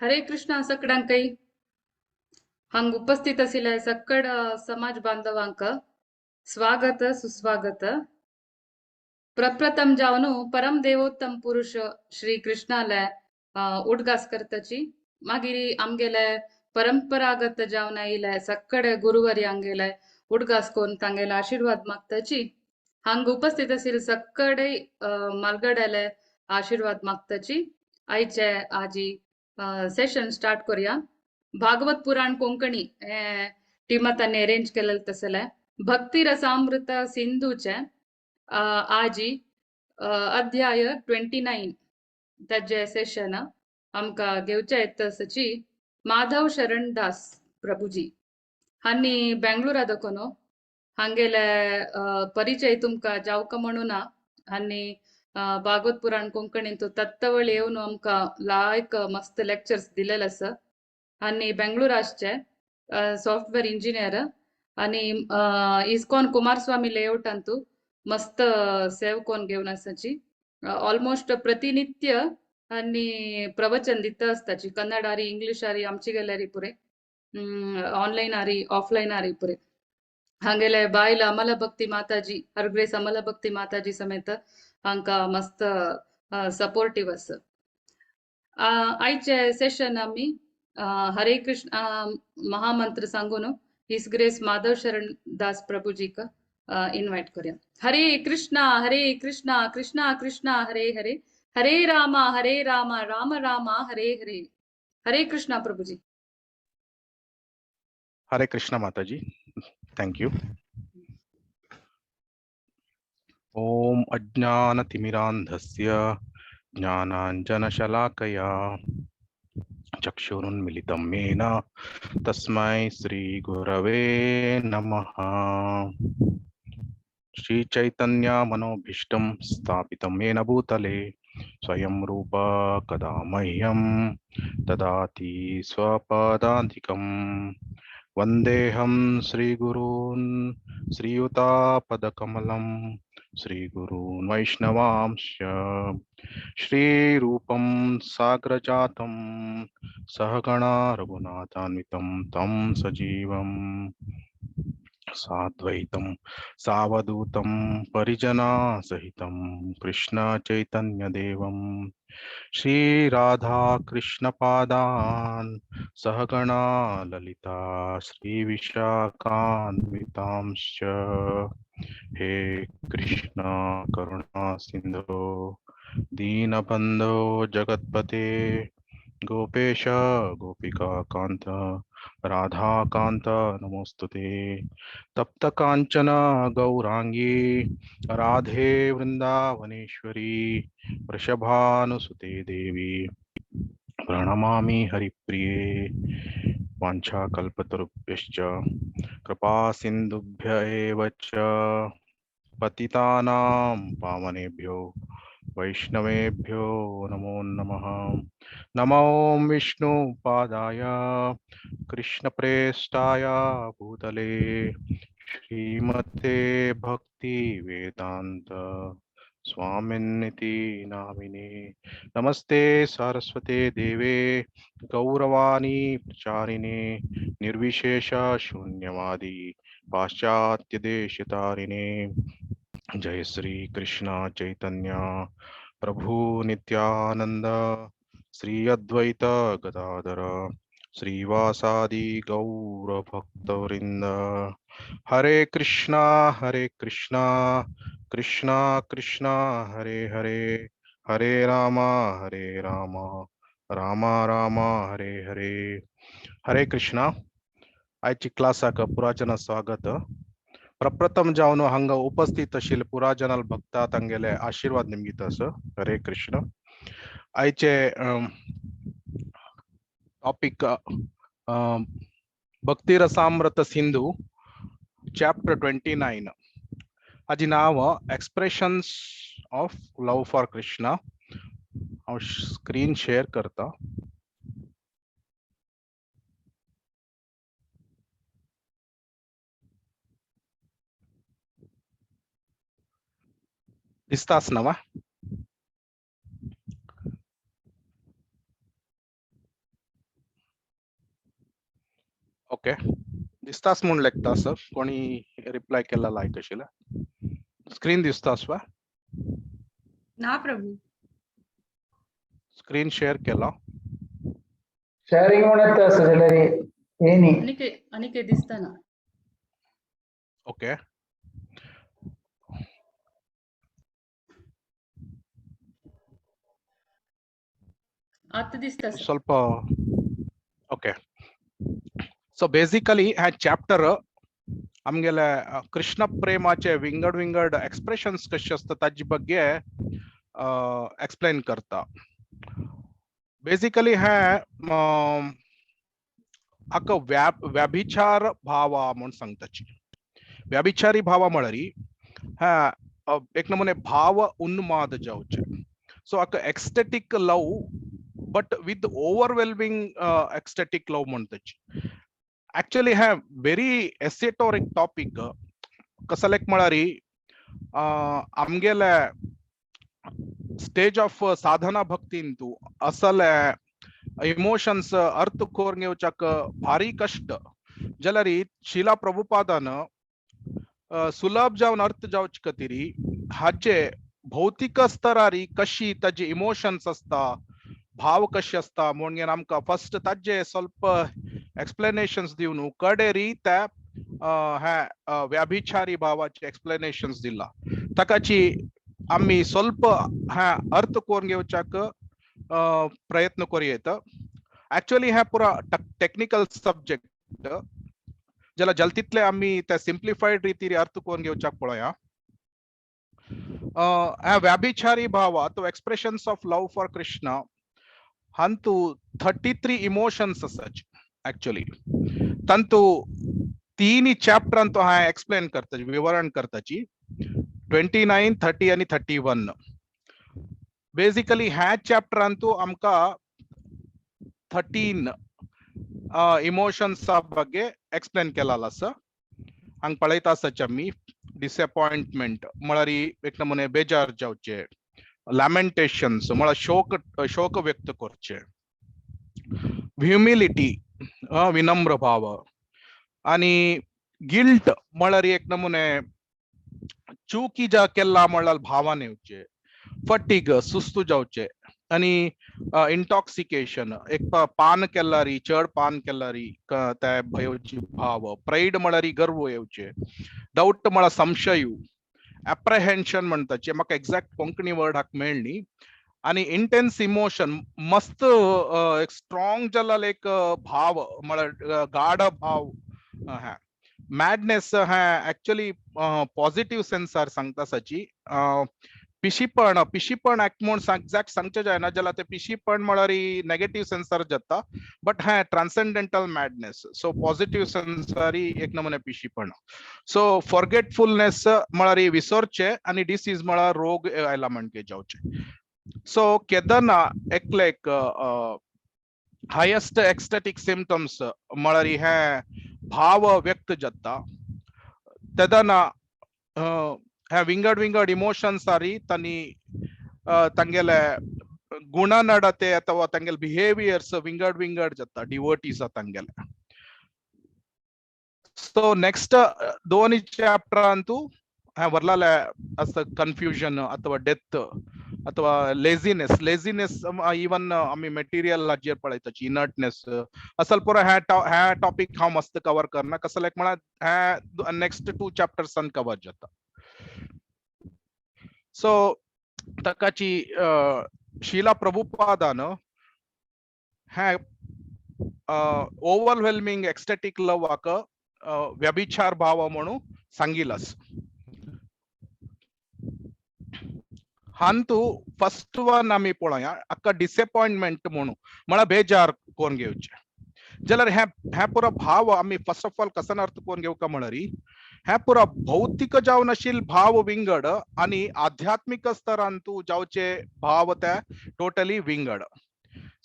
हरे कृष्णा सकडांकय हांग उपस्थित आशिल्ल्या सक्कड समाज बांधवांक स्वागत सुस्वागत. प्रप्रथम जावन परम देवोत्तम पुरुष श्री कृष्णाले उडगास करताची, मागीर आमगेले परंपरागत जावन आयिल्ले सक्कड गुरुवरी आमगेले उडगास करून तांगेले आशीर्वाद मागताची. हांग उपस्थित आशिल्ले सक्कडे मालगड्याले आशीर्वाद मागताची. आयचे आजी सेशन स्टार्ट करूया. भागवत पुराण कोंकणी टीमातांनी अरेंज केलेले तसले भक्ती रसामृत सिंधूचे आजी अध्याय 29 ताजे सेशन आमकां घेवचे तसची माधव शरण दास प्रभुजी हांणी बेंगळुरा दखून हांगेले परिचय तुमकां जावका म्हणून हांणी भागवत पुराण कोंकणींत तत्वळ येवन आमकां लायक मस्त लेक्चर्स दिलेले आसा. आनी बेंगळूर आसचे सॉफ्टवेअर इंजिनियर आनी इस्कॉन कुमारस्वामी लेआउटांतू मस्त सेव कोन घेवन आसाची. ऑलमोस्ट प्रतिनित्य आनी प्रवचन दिता आसताची, कन्नड आरी इंग्लीश आरी आमची गेल्यारी पुरे, ऑनलायन आरी ऑफलायन आरी पुरे. हांगेले बायल अमला भक्ती माताजी, हरग्रेस अमला भक्ती माताजी समेत हांकां मस्त सपोर्टीव आसा. आयचे सेशन आमी हरे कृष्ण महामंत्र सांगून his grace Madhav Sharan Das प्रभुजीक इन्वायट करूया. हरे कृष्णा कृष्णा कृष्णा हरे हरे, हरे रामा राम राम हरे हरे. हरे कृष्णा प्रभुजी. हरे कृष्णा माताजी, thank you. ओम अज्ञानतिमिरान्धस्य ज्ञानांजनशलाकया चक्षुरुन्मिलितं येन तस्मै श्री गुरवे नमः. श्री चैतन्य मनोभीष्टं स्थापितं येन भूतले स्वयं रूप कदा मह्यं ददाति स्वपदान्तिकं. वन्देऽहं श्रीगुरून् श्रीयुतापदकमलं श्रीगुरून् वैष्णवांश्च. श्रीरूपं साग्रजातं सहगणा रघुनाथान्वितं तं सजीवं साद्वैतं सावधूतं परिजनासहितं कृष्ण चैतन्यदेवं. श्री राधा कृष्णपादान् सहगणा ललिता श्री विशाखान्वितांश्च. हे कृष्ण करुणा सिंधो दीनबंधो जगत्पते गोपेश गोपिका कांत राधाकांत नमोस्तुते. तप्त कांचन गौरांगी राधे वृंदावनेश्वरी वृषभानुसुते देवी प्रणमामि हरिप्रिये. वाञ्छाकल्पतरुभ्यश्च कृपा सिन्धुभ्य एव च पतितानां पावनेभ्यो वैष्णवेभ्यो नमो नमः. नमो विष्णुपादाय कृष्णप्रेष्ठाय भूतले श्रीमते भक्ति वेदांत स्वामिन्निति नामिने. नमस्ते सारस्वते देवे गौरवाणी प्रचारिणे निर्विशेष शून्यवादी पाश्चात्य देशतारिणे. जय श्री कृष्ण चैतन्य प्रभु नित्यानंद श्री अद्वैत गदाधर श्रीवासादि गौर भक्तवृंद. हरे कृष्णा कृष्णा कृष्णा हरे हरे, हरे रामा राम राम हरे हरे. हरे कृष्णा. आयची क्लासाक पुराजन स्वागत. प्रप्रथम जावन हांगा उपस्थित आशिल्ले पुराजनाल भक्ता तांगेले आशीर्वाद निमगीत आसा. हरे कृष्ण. आयचे टॉपिक भक्ती रसामृत सिंधू चॅप्टर 29. हाजी नांव expressions of love for Krishna. हांव स्क्रीन शेअर करता. दिसताच ना वा? दिसतास म्हूण लेखता सर. कोणी रिप्लाय केला लायक आशिल्ले. स्क्रीन दिसतास वा? ना प्रभू. स्क्रीन शेअर केला. शेअरिंग म्हणत आसा जाल्यार येनी. अनिके अनिके दिसता ना. ओके. आता दिसता सर. ಸ್ವಲ್ಪ ओके. सो बेसिकली हे चॅप्टर आमगेले कृष्ण प्रेमाचे विंगड विंगड एक्सप्रेशन्स कशे आसता ताजे ಬಗ್ಗೆ एक्सप्लेन करता. बेसिकली हे हाका व्याभिचार भावा म्हूण सांगताची. व्याभिचारी भावा म्हळ्यार हा एक नमुने भाव उन्माद जावचे. सो हाका ecstatic love but with overwhelming ecstatic love म्हणताची. Actually हे व्हेरी एसेटोरिक टॉपिक. कसलेक म्हळ्यार आमगेले स्टेज ऑफ साधना भक्तींतू असले इमोशन्स अर्थ कोरून घेवच्याक भारी कश्ट. जाल्यार शिला प्रभुपादान सुलभ जावन अर्थ जावचे खातीर हाचे भौतिक स्तरार कशी ताजी इमोशन्स आसता, भाव कशे आसता म्हणून आमकां फर्स्ट ताजे ಸ್ವಲ್ಪ एक्सप्लेनेशन्स दिवन कडेरी त्या ह्या व्याभिचारी भावाचे एक्सप्लेनेशन्स दिला. ताकाची आमी ಸ್ವಲ್ಪ ह्या अर्थ करून घेवच्याक प्रयत्न करूं. ऍक्च्युअली ह्या पुरा टेक्निकल सब्जेक्ट ज्याला जलतीतले आमी त्या सिम्प्लिफाईड रितीर अर्थ करून घेवच्याक पळोवया. ह्या व्याभिचारी भाव अथवा expressions of love for Krishna हांतू 33 इमोशन्स आसात ऍक्च्युअली. तांतू तीन चॅप्टरान तो हांवें एक्सप्लेन करता, विवरण करताची, 29, 30 आनी 31. बेसिकली ह्या चॅप्टरान तूं आमकां 13 इमोशन्सा ಬಗ್ಗೆ एक्सप्लेन केलाल आसा. हांगा पळयता आसाच आमी डिसअपॉइंटमेंट म्हळ्यार एक नमुने बेजार जावचे, लॅमेंटेशन्स म्हळ्यार शोक शोक व्यक्त करचे, ह्युमिलिटी विनम्र भाव आणि गिल्ट म्हळ्यार एक नमुने चुकी ज्या केल्ला म्हळ्यार भावान येवचे, फटीग सुस्तू जावचे आणि इंटॉक्सिकेशन एक पान केल्लारी, चड पान केल्लारी त्या भयोची भाव, प्राईड म्हळ्यार गर्व येवचे, डाऊट म्हळ्यार संशय, अप्रेहेन्शन म्हणटाचे, म्हाका एक्झॅक्ट कोंकणी वर्ड हाका मेळनी, आणि इंटेन्स इमोशन मस्त एक स्ट्रॉंग जाल्लो एक भाव म्हळ्यार गाढ भाव. हा मॅडनेस हा ऍक्च्युअली पॉझिटिव्ह सेन्सार सांगता साची. पिशीपण, पिशीपण म्हूण एक्झॅक्ट सांगचें जायना, जाल्यार ते पिशीपण म्हळ्यार नेगेटिव्ह सेन्सार जाता, बट हा ट्रान्सेंडेंटल मॅडनेस, सो पॉझिटिव्ह सेन्सारी एक नमुने पिशीपण. सो फॉरगेटफुलनेस म्हळ्यार विसरचे आनी डिसीज म्हळ्यार रोग आयला म्हणके जावचे. सो केदना एकले एक हायेस्ट एक्स्टॅटिक सिमटम्स म्हळ्यार हे भाव व्यक्त जाता तेदना ह्या विंगड विंगड इमोशन्स आरी तांणी तांगेले गुणनडते अथवा तांगेले बिहेवियर्स विंगड विंगड जाता डिवोटीज तांगेले. सो नेक्स्ट दोन चॅप्टरांतू वर्लाले असं कन्फ्युजन अथवा डेथ अथवा लेझिनेस. लेझिनेस इवन आमी मेटेरियल हाजेर पळयताची इनर्टनेस असल पुरो ह्या ह्या टॉपिक हांव मस्त कवर करना. कसो लायक म्हळ्यार ह्या नेक्स्ट टू चॅप्टर्सान कवर जाता. सो ताकाची शिला प्रभुपादान ह्या ओवरवेल्मिंग एक्स्टॅटिक लवाक व्यभिचार भाव म्हणून सांगिलास. हांतू फर्स्ट वन आमी पळोवया हाका डिसअपॉइंटमेंट म्हणून म्हळ्यार बेजार कोण घेवचे. जाल्यार हे हे पुरो भाव आमी फर्स्ट ऑफ ऑल कसन अर्थ कोण घेवका म्हळ्यार हे पुरो भौतिक जावन आशिल्ले भाव विंगड आनी आध्यात्मिक स्तरांतू जावचे भाव ते टोटली विंगड.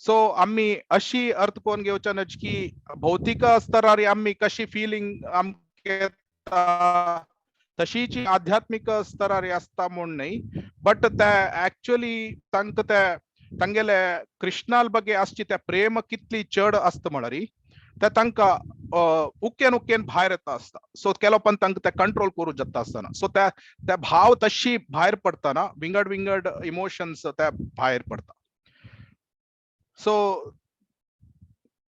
सो आमी अशी अर्थ कोण घेवचे न्हय की भौतिक स्तरार आमी कशी फिलिंग आमकां तशीच आध्यात्मिक स्तरार आसता म्हूण न्हय, बट ते ऍक्च्युअली तांकां ते तांगेले कृष्णाल ಬಗ್ಗೆ आसची ते प्रेम कितली चड आसता म्हळ्यार ते तांकां उकेन उकेन भायर येता आसता. सो केलो पण तांकां ते कंट्रोल करूं जाता आसतना, सो त्या त्या भाव तशी भायर पडटना विंगड विंगड इमोशन्स ते भायर पडटा. सो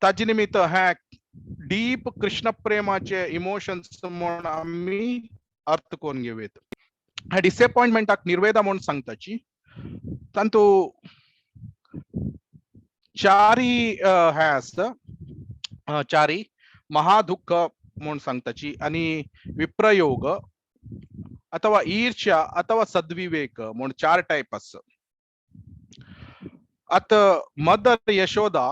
ताजे निमित्त हे डीप कृष्ण प्रेमाचे इमोशन्स म्हूण आमी अर्थ करून घेवयत. ह्या डिसएपॉयंटमेंटाक निर्वेदा म्हूण सांगताची. तांतू चारी हे आसता, चारी महादुःख म्हूण सांगताची आनी विप्रयोग अथवा ईर्ष्या अथवा सद्विवेक म्हूण चार टायप आसा. आतां मदर यशोदा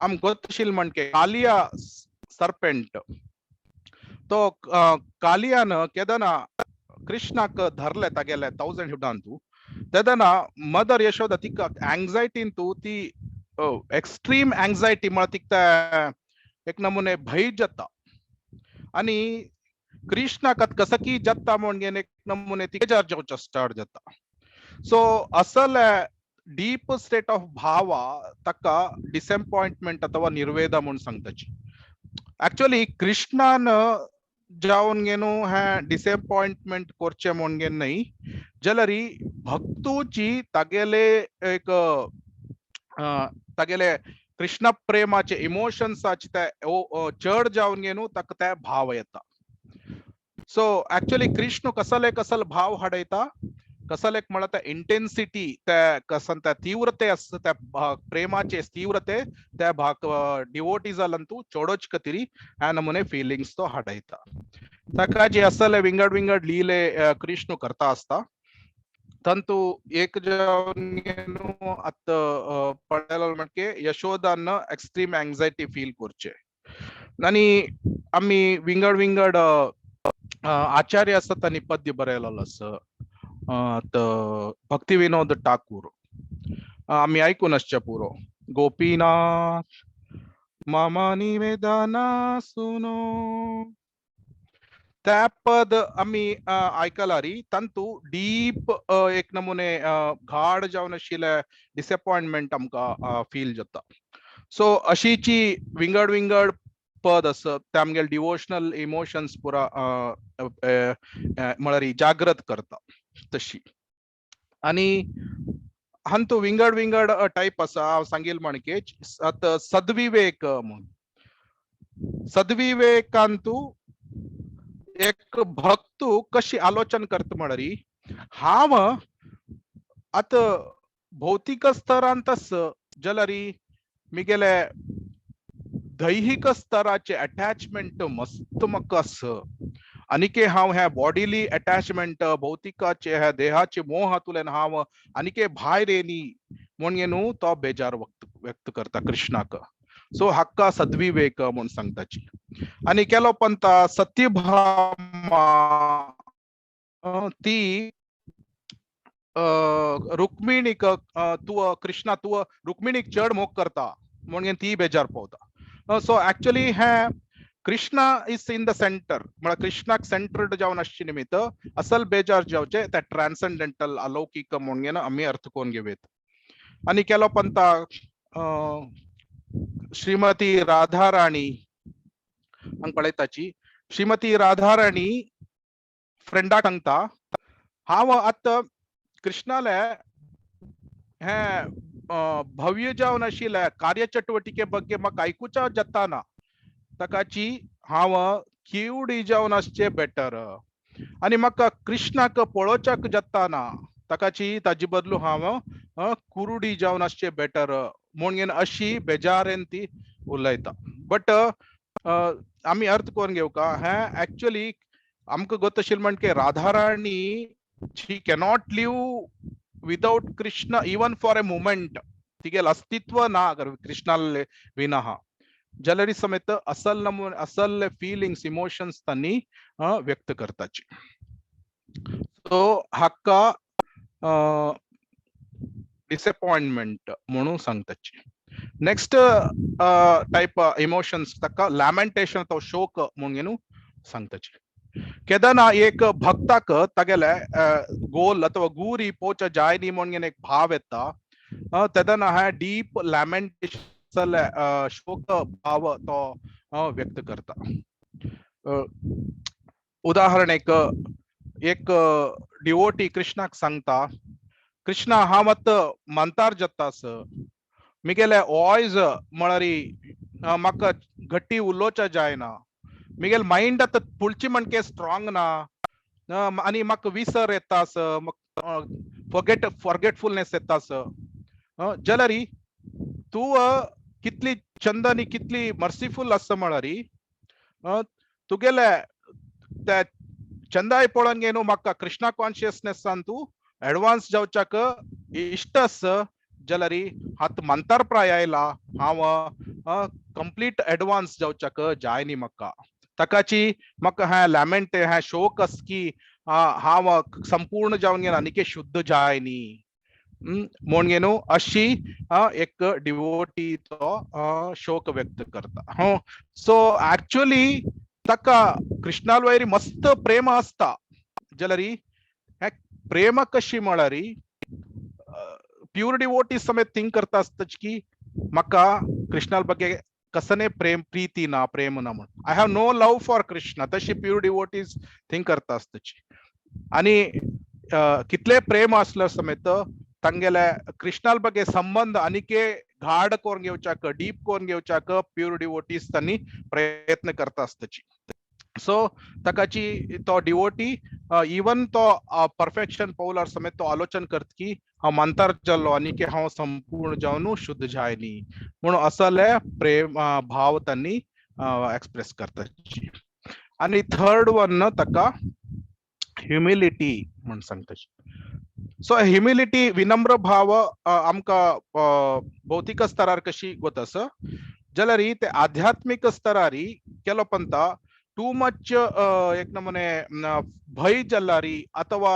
आम गोतशील म्हणके कालिया सर्पेंट तो कालियान केदना कृष्णाक धरले तागेले 1000 हिडांतू तेदना मदर यशोदा तिका अँग्झायटीन तू ती एक्स्ट्रीम अँग्झायटी म्हळ्यार तिका एक नमुने भंय जाता आनी कृष्णाक आतां कसं की जाता म्हूण एक नमुने ती बेजार जावचो स्टार्ट जाता. सो असल डीप स्टेट ऑफ भावा ताका डिसएपॉयंटमेंट अथवा निर्वेदा म्हूण सांगताची. एक्चुअली कृष्णान जावन घेनु हे डिसएपॉयंटमेंट करचें म्हूण घेन न्हय, जाल्यार भक्तूची तागेले एक तागेले कृष्ण प्रेमाचे इमोशन्साचे ते चड जावन घेनु ताका ते भाव येता. सो एक्चुअली कृष्ण कसले कसल भाव हाडयता, कसले एक म्हळ्यार त्या इंटेन्सिटी त्या कसन त्या तीव्रते आसता त्या प्रेमाचे तीव्रते त्या भाग डिवोटीजालन तूं चडोच खातीर ह्या नमुने फिलिंग्स तो हाडयता. ताका जे असले विंगड विंगड लिले कृष्ण करता आसता. तंतू एक जावन आतां पळयलो म्हणजे यशोदान एक्स्ट्रीम अँग्झायटी फील करचे आनी आमी विंगड विंगड आचार्य आसता तांणी पद्य बरयलेलो आसा. भक्ती विनोद ठाकूर आमी आयकून आसचे पुरो. गोपीनाथ मामा निवेदना सुनो त्या पद आमी आयकला री. तांतू डीप एक नमुने घाड जावन आशिल्ले डिसएपॉयंटमेंट आमकां फील जाता. सो अशीची विंगड विंगड पद आसा ते आमगेले डिवोशनल इमोशन्स पुरा म्हळ्यार जागृत करता तशी. आनी हांतू विंगड विंगड टायप आसा. हांव सांगील म्हणके आतां सद्विवेक म्हूण. सद्विवेकांतू एक भक्तू कशी आलोचन करता म्हळ्यार हांव आतां भौतीक स्तरांत आस जाल्यार मिगेले दैहीक स्तराचे अटॅचमेंट मस्त म्हाका आसा आनीके हांव ह्या बॉडीली अटॅचमेंट भौतिकाचे ह्या देहाचे मोहातुल्यान हांव आनीके भायर येनी म्हूण न्हू तो बेजार व्यक्त करता कृष्णाक. सो हाका सद्विवेक म्हूण सांगताची. आनी केलो पंता सत्यभामा ती रुक्मिणीक तूं कृष्णा तूं रुक्मिणीक चड मोग करता म्हूण ती बेजार पावता. सो एक्चुअली हे Krishna is in the centre म्हळ्यार कृष्णाक सेंटर्ड जावन आसचे निमित्त असल बेजार जावचे त्या ट्रान्संडेंटल अलौकीक म्हूण आमी अर्थ करून घेवयत. आनी केलो पंता श्रीमती राधाराणी हांगा पळयताची. श्रीमती राधाराणी फ्रेंडाक सांगता हांव आतां कृष्णाले हे भव्य जावन आशिल्ले कार्यचटुवटिके ಬಗ್ಗೆ म्हाका आयकुच्या जाता ना, ताकाची हांव किवडी जावन आसचे बेटर आनी म्हाका कृष्णाक पळोवच्याक जाता ना, ताकाची ताजे बदलू हांव कुरुडी जावन आसचे बेटर म्हूण अशी बेजारेन ती उलयता. बट आमी अर्थ करून घेवका हें एक्चुअली आमकां गोत आशिल्लें म्हणजे Radharani she cannot live without Krishna even for a moment. तिगेल अस्तित्व ना कृष्णाले विना. जाल्यार समेत असल नमुने असल फिलिंग्स इमोशन्स तांणी व्यक्त करताची. सो हाका डिसएपॉयंटमेंट म्हणून सांगताची. नेक्स्ट टायप इमोशन्स ताका लॅमेंटेशन अथवा शोक म्हणून सांगताची. केदना एक भक्ताक तागेले गोल अथवा गुरी पोच जाय न्ही म्हणून एक भाव येता, तेदना हे डीप लॅमेंटेशन, शोक भाव तो व्यक्त करता. उदाहरण, एक एक डिवोटी कृष्णाक सांगता, कृष्णा, हांव आतां मंतार जातास, मिगेले वॉयस म्हळ्यार म्हाका घट्टी उलोवच्या जायना, मिगेल मायंड आतां पुळची म्हणके स्ट्रॉंग ना, आनी म्हाका विसर येता, फॉरगेटफुलनेस येता. जाल्यार तूं कितली चंद आनी कितली मर्सिफूल आसा म्हळ्यार तुगेले त्या चंदाय पळोवन गे न्हू म्हाका कृष्णा कॉन्शियसनेसान तूं एडवान्स जावच्याक इश्ट आस. जाल्यार हात मंतार प्राय आयला, हांव कंप्लीट एडवान्स जावच्याक जाय न्ही म्हाका. ताकाची म्हाका हें लॅमेंट, हें शोक आस की हांव संपूर्ण जावन गेला आनीक शुद्ध जाय न्ही म्हूण न्हू अशी एक डिवोटी तो शोक व्यक्त करता. सो ऍक्च्युअली ताका कृष्णाल वयर मस्त प्रेम आसता. जाल्यार हें प्रेम कशी म्हळ्यार प्युअर डिवोटी समेत थिंक करता आसता की म्हाका कृष्णाल ಬಗ್ಗೆ कसने प्रेम, प्रीती ना, प्रेम ना म्हण, I have no love for Krishna, तशी प्युअर डिवोटीज थिंक करता आसताची. आणि कितले प्रेम असलं समेत तांगेले कृष्णाल ಬಗ್ಗೆ संबंध आनीके गाढ करून घेवच्याक, डीप करून घेवच्याक प्युअर डिवोटीज तांणी प्रयत्न करता आसताची. सो ताकाची तो डिवोटी इवन तो परफेक्शन पावलार समेत तो आलोचन करत की हांव मंतार जाल्लो आनी की हांव संपूर्ण जावन शुद्ध जाय न्ही म्हणून असले प्रेम भाव तांणी एक्सप्रेस करताची. आनी थर्ड वन ताका ह्युमिलिटी म्हण सांगता. सो ह्युमिलिटी, विनम्र भाव आमकां भौतिक स्तरार कशी गोत आसा, जाल्यार ते आध्यात्मीक स्तरार केलो पंता टू मच एक नमूने भय जाल्यार अथवा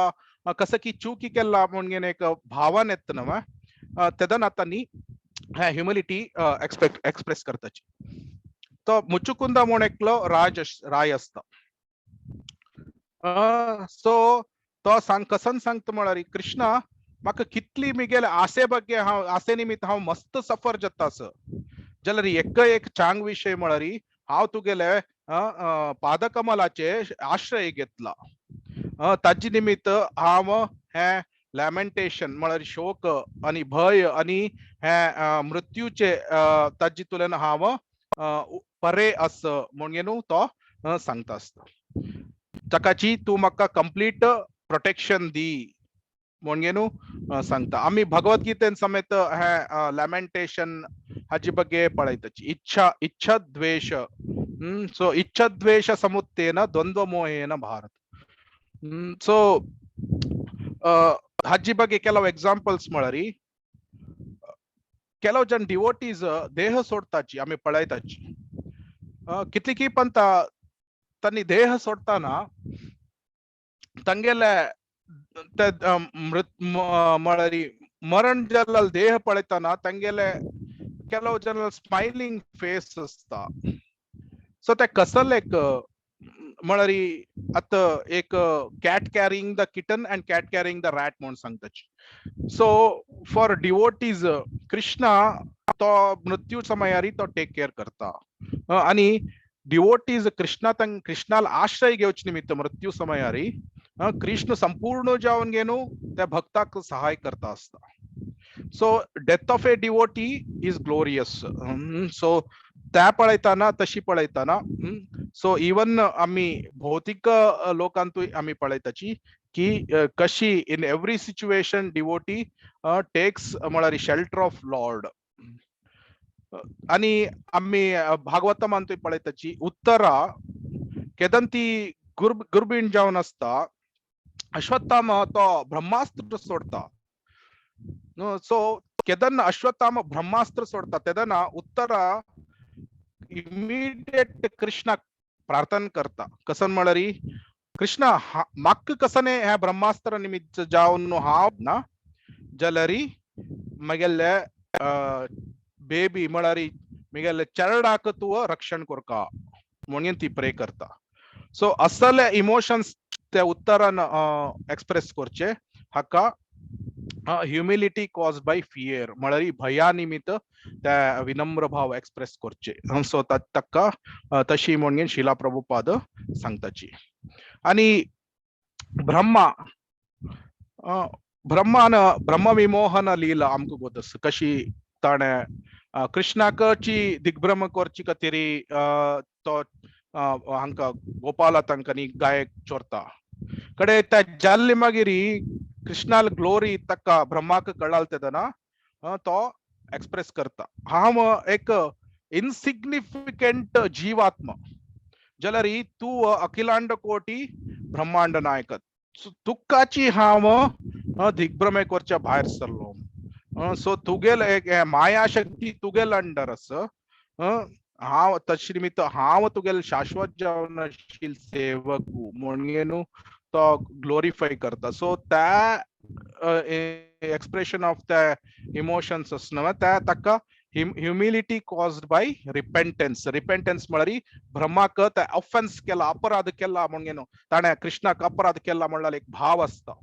कसकी चूकी केला म्हणून एक भावना येता नव, तेदना तांणी ह्युमिलिटी एक्सप्रेस करताची. तो मुचुकुंदा म्हूण एकलो राज राय आसता. सो तो सांग कसन सांगता म्हळ्यार, कृष्णा, म्हाका कितली मिगेले आसे ಬಗ್ಗೆ हांव आसे निमित्त हांव मस्त सफर जाता आस, जाल्यार एक एक चांग विशय म्हळ्यार हांव तुगेले पादकमलाचे आश्रय घेतला, ताजे निमित्त हांव हें लॅमेंटेशन म्हळ्यार शोक आनी भय आनी हे मृत्यूचे ताजे तुलन हांव परे आस म्हणून न्हू तो सांगता आसता. ताकाची तूं म्हाका कंप्लीट प्रोटेक्शन दी म्हणून न्हू सांगता. आमी भगवद्गीतेन समेत हे लॅमेंटेशन हाजे ಬಗ್ಗೆ पळयताची. इच्छा इच्छा द्वेष, सो इच्छा द्वेष समुत्थेन द्वंद्व मोहेन भारत. सो हाजी ಬಗ್ಗೆ ಕೆಲವು ಎಕ್ಸಾಂಪಲ್ಸ್ म्हळ्यार ಕೆಲವು ಜन डिवोटीज देह सोडताची आमी पळयताची. कितली की पण तांणी देह सोडताना तांगेले ते मृत म्हळ्यार मरण जाल्लो देह पळयतना तांगेले ಕೆಲವು ಜನ स्मायलिंग फेस आसता. सो ते कसल एक म्हळ्यार आतां एक cat carrying the kitten and cat carrying the rat म्हणून सांगताची. सो फॉर डिवोटीज कृष्णा तो मृत्यू समयारी तो टेक केअर करता आणि डिवोटीज कृष्णा कृष्णाला आश्रय घेवचे निमित्त मृत्यू समयारी कृष्ण संपूर्ण जावन घेनु त्या भक्ताक सहाय करता आसता. So death of a devotee is glorious. So त्या पळयतना, तशी पळयतना, सो इवन आमी भौतिक लोकांतूय आमी पळयताची की कशी in every situation devotee takes म्हळ्यार शेल्टर ऑफ लॉर्ड. आणि आमी भागवतमांतूय पळयताची, उत्तरा केदन ती गुर्बीण जावन आसता, अश्वत्थाम तो ब्रह्मास्त्र सोडता. सो केदन अश्वत्थाम ब्रह्मास्त्र सोडता तेदना उत्तरा इमिडिएट कृष्णाक प्रार्थना करता. कसन म्हळ्यार, कृष्णा, म्हाका कसने ह्या ब्रह्मास्त्र निमित्त जावन हांव ना जाल्यार म्हगेले बेबी म्हळ्यार म्हगेले चरडाक तूं रक्षण करका म्हणून ती प्रे करता. सो असले इमोशन्स ते उत्तरान एक्सप्रेस करचे हाका ह्युमिलिटी कॉज बाय फियर, म्हळ्यार भया निमित्त त्या विनम्र भाव एक्सप्रेस करचे. सो ताका तशी म्हणून शिला प्रभुपाद सांगताची. आणि ब्रह्मा ब्रह्मान ब्रह्मविमोहन लीला आमकां गोत आसा कशी ताणें कृष्णाकची दिग्भ्रम करची खातीर तो हांकां गोपाला तांकां गायक चोरता कडे त्या जाल्ले मागीर कृष्णाल ग्लोरी ताका ब्रह्माक कळाल तेन्ना तो एक्सप्रेस करता, हांव एक इनसिग्निफिकंट जीवात्मा जाल्यार तूं अखिलांड कोटी ब्रह्मांड नायक, तुकाची हांव दिग्भ्रमे करच्या भायर सरलो. सो तुगेल एक माया शक्ती तुगेल अंडर आसा, हांव तशी निमित्त हांव तुगेल शाश्वत जावन आशिल्ल सेवक म्हणून न्हू तो ग्लोरिफाय करता. सो त्या एक्सप्रेशन ऑफ त्या इमोशन्स आसना त्या ताका humility caused by repentance. Repentance म्हळ्यार ब्रह्माक त्या ऑफेन्स केला, अपराध केला म्हणून न्हू ताणें कृष्णाक अपराध केला म्हणल्यार एक भाव आसता,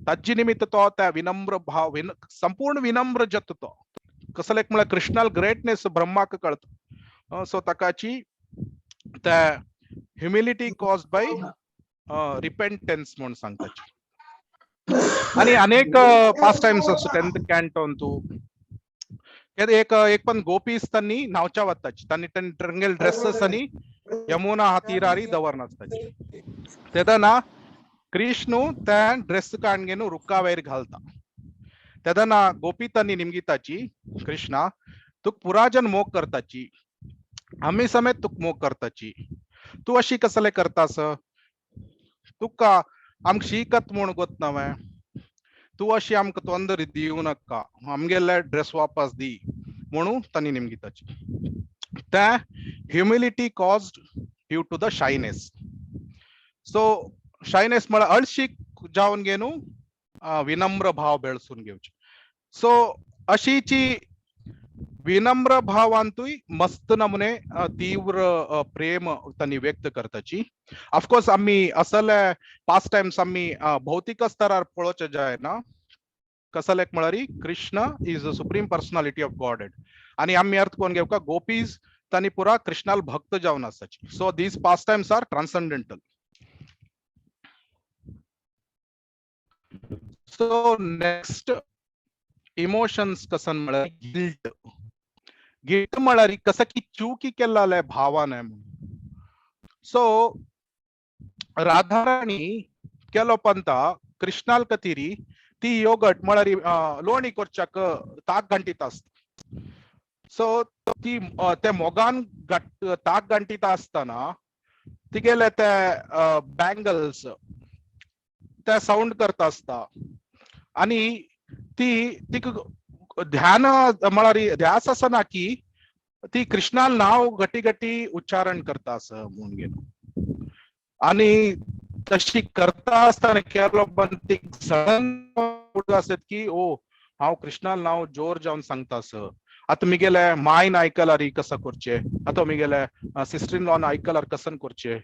ताजे निमित्त तो त्या विनम्र भाव संपूर्ण विनम्र जाता. तो कसले एक म्हळ्यार कृष्णाल ग्रेटनेस ब्रह्माक कळता. सो ताकाची त्या ह्युमिलिटी कॉज बाय रिपेंटन्स म्हणून सांगताची. आणि अनेक पास टाइम्स आसता 10th कॅन्टोन तूं एक एक पण गोपीस त्यांनी नावच्या वताची तांणी रंगेल ड्रेसेस आणि यमुना तीरारी दवरनासताची. तेदना कृष्णू त्या ड्रेस काणगेನು रुक्का वयर घालता. तेदना गोपी तांणी निमगिताची कृष्णा तुक पुराजन मोग करताची, आमी समेत तुक मोग करताची, तूं अशी कसले करतास, तुका आमकां शिकत म्हूण गोत नवें, तूं अशी आमकां तोंदरी दिवं नाका, आमगेले ड्रेस वापस दी म्हणून तांणी निमगिताची. त्या humility caused due to the shyness. So shyness म्हळ्यार अळशीक जावन घेवन विनम्र भाव बेळसून घेवचे. सो अशीची विनम्र भावांतूय मस्त नमुने तीव्र प्रेम तांणी व्यक्त करताची. ऑफकोर्स आमी असले पास टायम्स आमी भौतिक स्तरार पळोवचे जायना, कसले म्हळ्यार Krishna is the supreme personality of Godhead आनी आमी अर्थ कोण घेवका गोपीज तांणी पुरा कृष्णाल भक्त जावन आसाची. So these pastimes are transcendental. So next emotions कसन म्हळ्यार गिल्ट. गिल्ट म्हळ्यार कसं की चुकी केल्ला भावान म्हणून. सो राधाराणी केलो पंता कृष्णाल कतिरी ती योगट म्हळ्यार लोणी करच्याक ताक घांटीत आसता. सो ती ते मोगान ताक घांटीत आसतना तिगेले ते बँगल्स ते साउंड करता आसता आनी ती तिका ध्यान म्हळ्यार ध्यास आसना की ती कृष्णाल नाव घटी घटी उच्चारण करता आसा म्हणून घेवन आनी तशी करता आसतना केलो पण ती सडन आसत की ओ हांव कृष्णाल नाव जोर जावन सांगता आसा, आतां मिगेले मायन आयकल्यार कसं करचें, आतां मिगेले सिस्टर इन लॉन आयकल्यार कसन करचें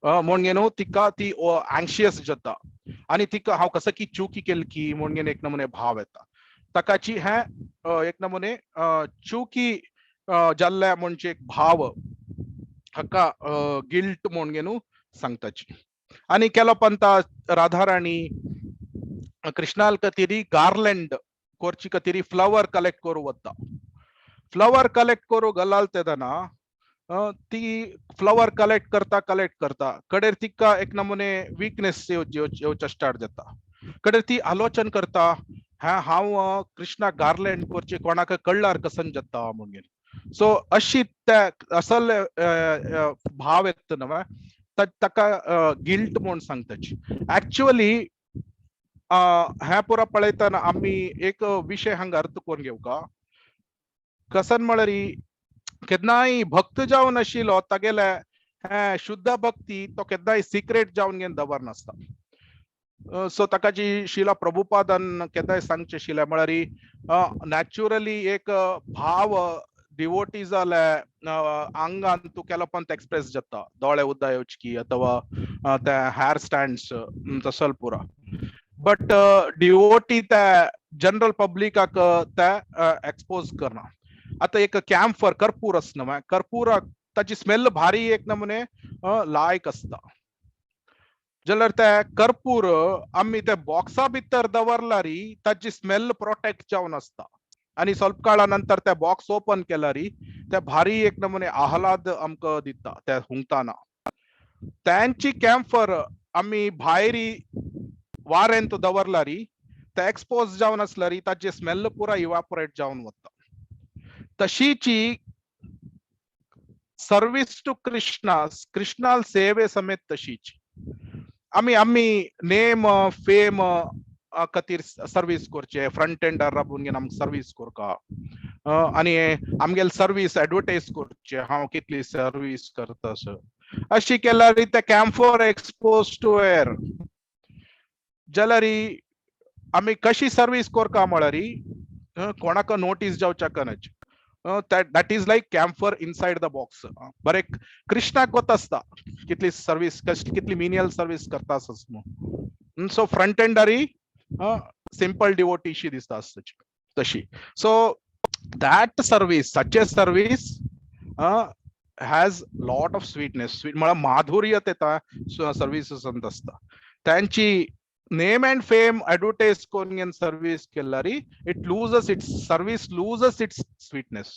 म्हणून न्हू तिका ती अँशियस जाता आनी तिका हांव कसं की चुकी केली की म्हणून एक नमुने भाव येता. ताकाची हे एक नमुने चुकी जाल्ले म्हणजे एक भाव हाका गिल्ट म्हणून न्हू सांगताची. आनी केलो पंता राधाराणी कृष्णाल कतिरी गार्लँड कोरची कतिरी फ्लावर कलेक्ट करू वता. फ्लावर कलेक्ट करू गलाल तेदना ती फ्लावर कलेक्ट करता कलेक्ट करता कडेर तिका एक नमुने वीकनेस येवच्या स्टार्ट जाता. कडेर ती आलोचन करता हा हांव कृष्णा गार्लँड करचे कोणाक कळ्ळार कसन जाता म्हणून. सो अशी त्या असल भाव येता न्हय ताका गिल्ट म्हूण सांगताची. एक्चुअली हें पुरा पळयतना आमी एक विशय हांगा अर्थ करून घेवका कसन म्हळ्यार केन्नाय भक्त जावन आशिल्लो तागेले हें शुद्ध भक्ती तो केन्नाय सिक्रेट जावन घेवन दवरनासता. सो ताका जी शिला प्रभुपादान केन्नाय सांगचें आशिल्लें म्हळ्यार नॅचुरली एक भाव ಡಿವೋಟೀಸಲೆ ಅಂಗಾನ್ तूं केलो पण एक्सप्रेस जाता, दोळे उद्दा येवचकी अथवा ते हेअर स्टँड्स तसल पुरा. बट डिवोटी त्या जनरल पब्लिकाक ते एक्सपोज करना. आता एक कॅम्फर, कर्पूर आसना, कर्पूराक ताची स्मेल भारी एक नमुने लायक आसता. जाल्यार ते कर्पूर आमी ते बॉक्सा भितर दवरल्यारी ताची स्मेल प्रोटेक्ट जावन आसता आनी ಸ್ವಲ್ಪ काळा नंतर ते बॉक्स ओपन केल्यारी ते भारी एक नमुने आह्लाद आमकां दिता ते हुंगताना. त्यांची कॅम्फर आमी भायरी वारेंत दवरल्यारी ते एक्सपोज जावन आसल्यारी ताची स्मेल पुरा इवापोरेट जावन वता. तशीची सर्वीस टू कृष्णा, कृष्णाल सेवे समेत तशीची आमी आमी नेम फेम खातीर सर्वीस करचे, फ्रंट एंडार राबून घेवन आमकां सर्वीस करका आनी आमगेले सर्वीस एडवर्टायज करचे, हांव कितली सर्वीस करता असो. अशी केल्यार ते कॅम्फर एक्सपोज टू एअर. जाल्यार आमी कशी सर्वीस करका म्हळ्यार कोणाक नोटीस जावच्याक न्हय. That is like camphor inside the box. बरें, कृष्णाक गोत आसता कितली सर्वीस, कितली मिनियल सर्वीस करता आसस म्हणून. सो फ्रंट एंडारी सिंपल डिवोटीशी दिसता आसताची तशी. So that service, such a service has lot of sweetness. Sweet म्हळ्यार माधुर्य तेता सर्विसेसांत आसता. त्यांची नेम अँड फेम ऍडव्हर्टायज करून service केल्यारी it loses its service, loses its sweetness.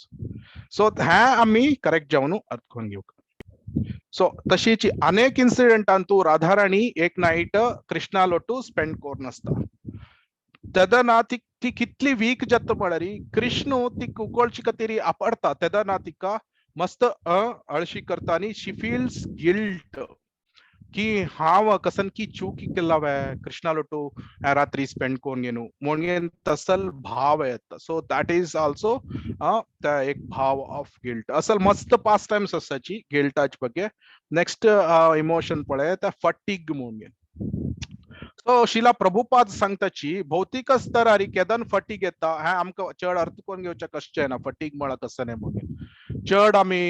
So ह्या आमी करेक्ट जावन अर्थ करून घेवंक. सो तशीची अनेक इन्सिडेंटांतू राधाराणी एक नायट कृष्णालोटू स्पेंड करून आसता. तेदना ती ती कितली वीक जाता म्हळ्यार कृष्ण ती कुकोळची खातीर आपडता तेदना तिका मस्त अळशी करता आनी शी फील्स गिल्ट की हांव कसन की चूक केला वे कृष्णालोटू रात्री स्पेंड करून घेनु म्हणून तसल भाव येता. सो that is also एक भाव ऑफ गिल्ट. असल मस्त पास टायम्स आसाची गिल्टाचे ಬಗ್ಗೆ. नेक्स्ट इमोशन पळय, त्या फटीग म्हणून. सो शिला प्रभुपाद सांगताची भौतिक स्तरारी केदन फटीग येता हें आमकां चड अर्थ करून घेवचें कशें ना. फटीग म्हळ्यार कसं न्ही म्हणून चड आमी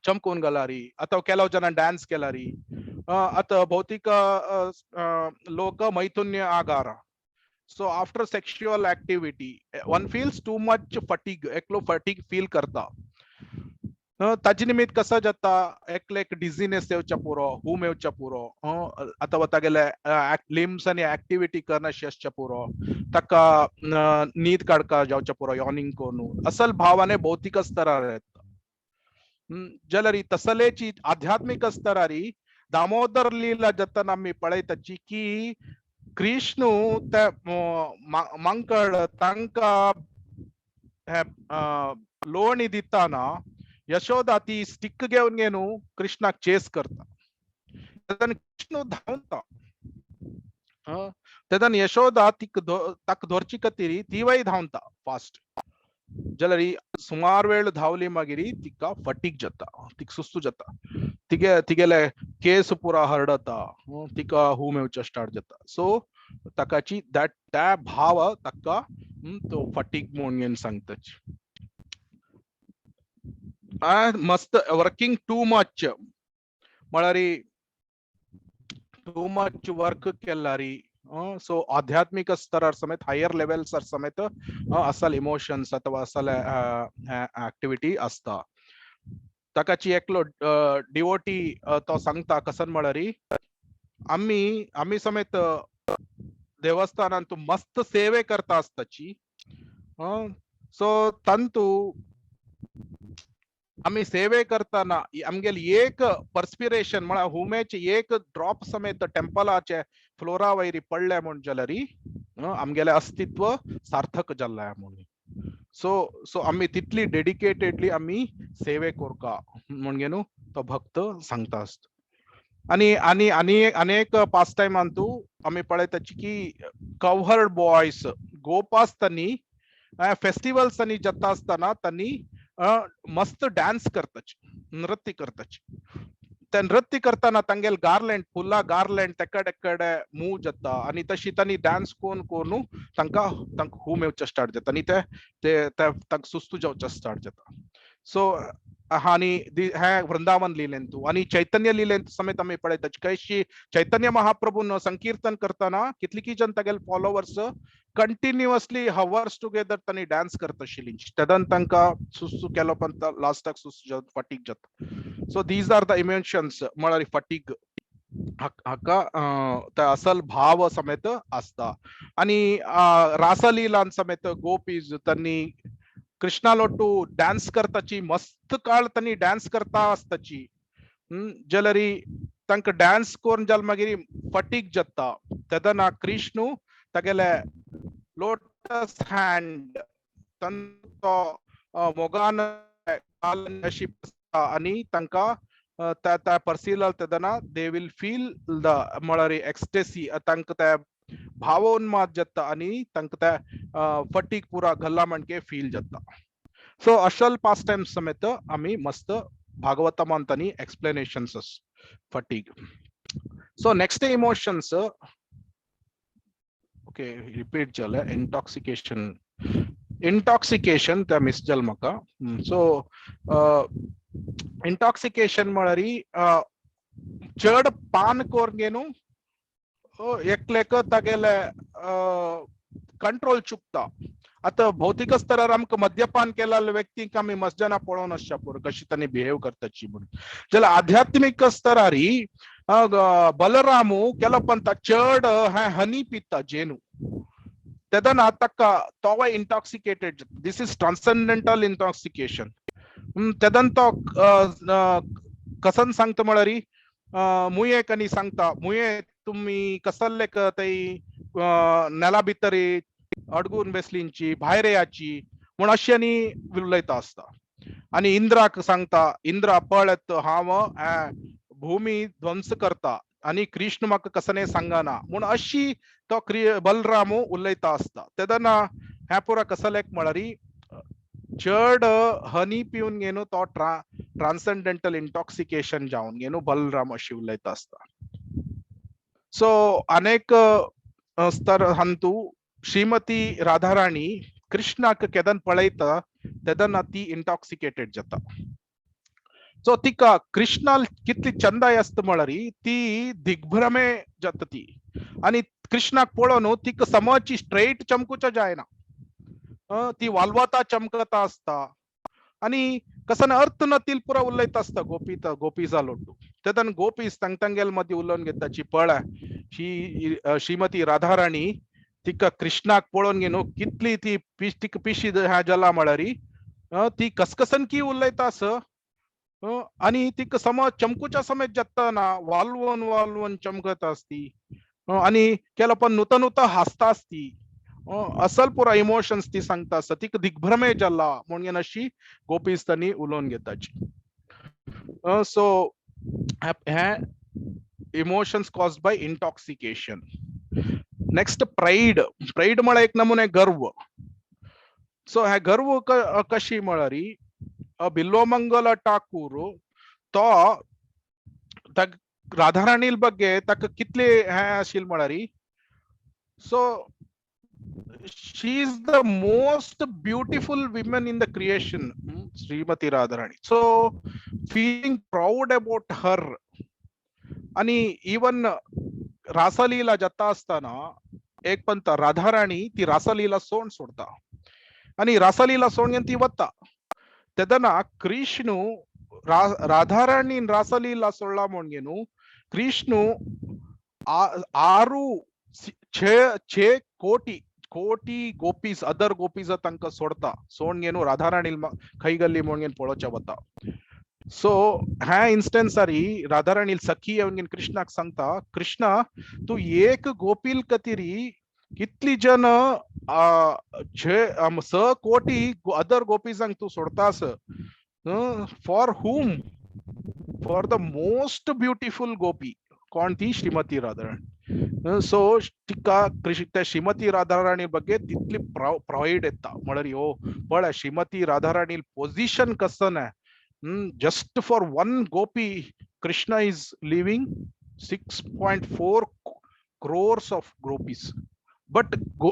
चमकून गेलारी अथवा ಕೆಲವು ಜನ ಡ್ಯಾನ್ಸ್ केलारी ಅಥವಾ ಭೌತಿಕ ಲೋಕ ಮೈಥುನ್ಯ ಆಗಾರ. So after sexual activity one feels too much fatigue. एकलो फटीग फील करता. ताजे निमित्त कसं जाता, एकलेक डिझिनेस येवच्या पुरो, हूम येवच्या पुरो अथवा तागेले लिम्स आनी ऍक्टिव्हिटी करनाशी आसच्या पुरो, ताका न्हीद काडका जावच्या पुरो, यॉनिंग करून असल भावाने भौतिक स्तरार येता. जाल्यार तसलेची आध्यात्मिक स्तरारी दामोदर लीला जातना आमी पळयताची की कृष्ण ते मंकड तांकां हे लोणी दिताना यशोदा ती स्टिक घेवन घेवन कृष्णाक चेस करता. तेन्ना कृष्ण धांवता. तेन्ना यशोदा तिक ताका धरची खातीर तिवय धांवता फास्ट. जाल्यार सुमार वेळ धांवली मागीर तिका फटीक जाता, तिका सुस्तू जाता, तिगे तिगेले केस पुरा हरडता, तिका हूम येवचे स्टार्ट जाता. सो ताकाची that त्या भाव ताका तो फटीक म्हणून सांगताची. मस्त वर्किंग टू मच म्हळ्यार टू मच वर्क केल्यारी. सो आध्यात्मिक स्तरार समेत, हायर लेवल्स समेत असल इमोशन्स अथवा असल ऍक्टिव्हिटी असता. ताकाची एकलो डिवोटी तो सांगता कसन म्हळ्यार आमी आमी समेत देवस्थानांत मस्त सेवे करता आसताची. सो तांतू आमी सेवे करताना आमगेले एक पर्स्पिरेशन म्हळ्यार हुमेचे एक ड्रॉप समेत टेम्पलाचे फ्लोरा वयरी पडले म्हूण जाल्यार आमगेले अस्तित्व सार्थक जाल्लें म्हणून. सो सो आमी तितली डेडिकेटेडली आमी सेवे करका म्हणगे न्हू तो भक्त सांगता आसता. आनी आनी आनी अनेक पास टायमांतू आमी पळयताची की कवहर्ड बॉयज गोपास तांणी फेस्टिवल्स आनी जाता आसतना तांणी मस्त डान्स करताची, नृत्य करताची. ते नृत्य करतना तांगेल गार्लँड फुलां गार्लँड तेकडे कडेन मूव जाता आनी तशी तांणी डान्स कोन कोरून तांकां तांकां हूम येवचें स्टार्ट जाता आनी ते ते तांकां सुस्तू जावचें स्टार्ट जाता. सो आनी हे वृंदावन लिलेंतू आनी चैतन्य लिलेंत समेत आमी पळयता कशी चैतन्य महाप्रभून संकीर्तन करतना कितलीकी जन तागेले फॉलोवर्स कंटिन्युअसली हवर्स टुगेदर तांणी डान्स करता आशिल्ली, तेदन तांकां सुस्तू केलो पण लास्टाक सुस्तू फटीक जाता. So these are the emotions म्हळ्यार फटीग हाका ते असल भाव समेत आसता. आनी रासलीलान समेत गोपीज तांणी कृष्णा लोटू डान्स करताची मस्त काळ तांणी डान्स करता आसताची, जाल्यार तांकां डान्स करून जाल्यार मागीर फटीक जाता. तेदना कृष्णू तागेले लोटस हँड तो मोगान अशी आनी तांकां त्या परसिला तेदना they will feel the म्हळ्यार एक्सटेसी, तांकां त्या भावोन्माद जाता आनी तांकां त्या फटीक पुरा गल्ला म्हणके फील जाता. सो अशल पास टायम समेत आमी मस्त भागवतमान तांणी explanations fatigue. So next emotions, okay repeat जालें इंटॉक्सिकेशन, इंटॉक्सिकेशन त्या मिस जालें म्हाका. सो इंटॉक्सिकेशन म्हळ्यार चड पान कोरून न्हू एकलेक तागेले कंट्रोल चुकता. आतां भौतिक स्तरार आमकां मद्यपान केलेल्या व्यक्तींक आमी मस्जना पळोवन आसच्या पुरो कशी तांणी बिहेव करताची म्हणून. जाल्यार आध्यात्मीक स्तरार बलरामू केलो पण चड हनी पिता जेनू, तेदना ताका तोवूय intoxicated, this is transcendental intoxication. तेदन तो कसन सांगता म्हळ्यार मुयेक आनी सांगता, मुये तुमी कसल्ले थंय नेला भितर अडगून बसलींची भायर याची म्हूण अशें आनी उलयता आसता. आनी इंद्राक सांगता, इंद्रा पळयत हांव भूमी ध्वंस करता आनी कृष्ण म्हाका कसने सांगना म्हूण अशी तो बलराम उलयता आसता. तेदना हें पुरा कसलेक म्हळ्यार चड हनी पिवन घेवन तो ट्रान्संडेंटल इंटॉक्सिकेशन जावन घेवन बलराम अशी उलयता आसता. सो अनेक स्तर हंतू श्रीमती राधाराणी कृष्णाक केदन पळयता तेदना ती इंटॉक्सिकेटेड जाता. सो तिका कृष्णाल कितली चंदाय आसता म्हळ्यार ती दिग्भ्रमे जाता ती, आनी कृष्णाक पळोवन तिका समजची स्ट्रेट चमकुच्या जायना, ती वालवता चमकता आसता आनी कसन अर्थ नतील पुरा उलयता आसता गोपी गोपीजा लोटू. तेदन गोपीस तांग तांगेल मदीं उलोवन घेताची पळय ही श्रीमती राधाराणी तिका कृष्णाक पळोवन घेवन कितली ती तिका पिशी ह्या जाला म्हळ्यार ती कसकसन की उलयता आस आनी तिका समज चमकुच्या समेत जाता ना वालवून वालवून चमकत आसती आनी केलो पण नुत नुत हासता आसती, असल पुरा इमोशन्स ती सांगता आसता, तिका दिग्भ्रमे जाला म्हणून अशी गोपीस तांणी उलोवन घेताची. सो हे emotions cause by intoxication. Next pride, pride म्हळ्यार एक नमुने गर्व. सो हे गर्व कशी म्हळ्यार बिल्वमंगल ठाकूर तो राधाराणी ಬಗ್ಗೆ ताका कितले हे आशिल्ले म्हळ्यार, so she is the most beautiful women in the creation, Shrimati Radharani. So feeling proud about her. आणि इवन रासलीला जाता असताना एक पण राधाराणी ती रासलीला सोंड सोडता आणि रासलीला सोंड घेवन ती वता. तेदना कृष्णू राधाराणी रासलीला सोडला म्हणून घेवन कृष्णू आरू छे कोटी कोटी गोपीज अदर गोपीज तांकां सोडता, सोड घेवन राधाराणी खंय गेल्ली म्हणून घेवन पळोवच्या वता. सो ह्या इन्स्टन्सारी राधाराणी सखी येवन घेवन कृष्णाक सांगता, कृष्णा तूं एक गोपील कतिरी कितली जन 6 कोटी अदर गोपीजांक तूं सोडतास, for whom? For the most beautiful gopi. कोण ती? श्रीमती राधाराणी. सो तिका त्या श्रीमती राधाराणी ಬಗ್ಗೆ तितली प्रायड येता म्हळ्यार हो पळय श्रीमती राधाराणी पोझिशन कसं just for one gopi Krishna is leaving 6.4 crores of gopis, but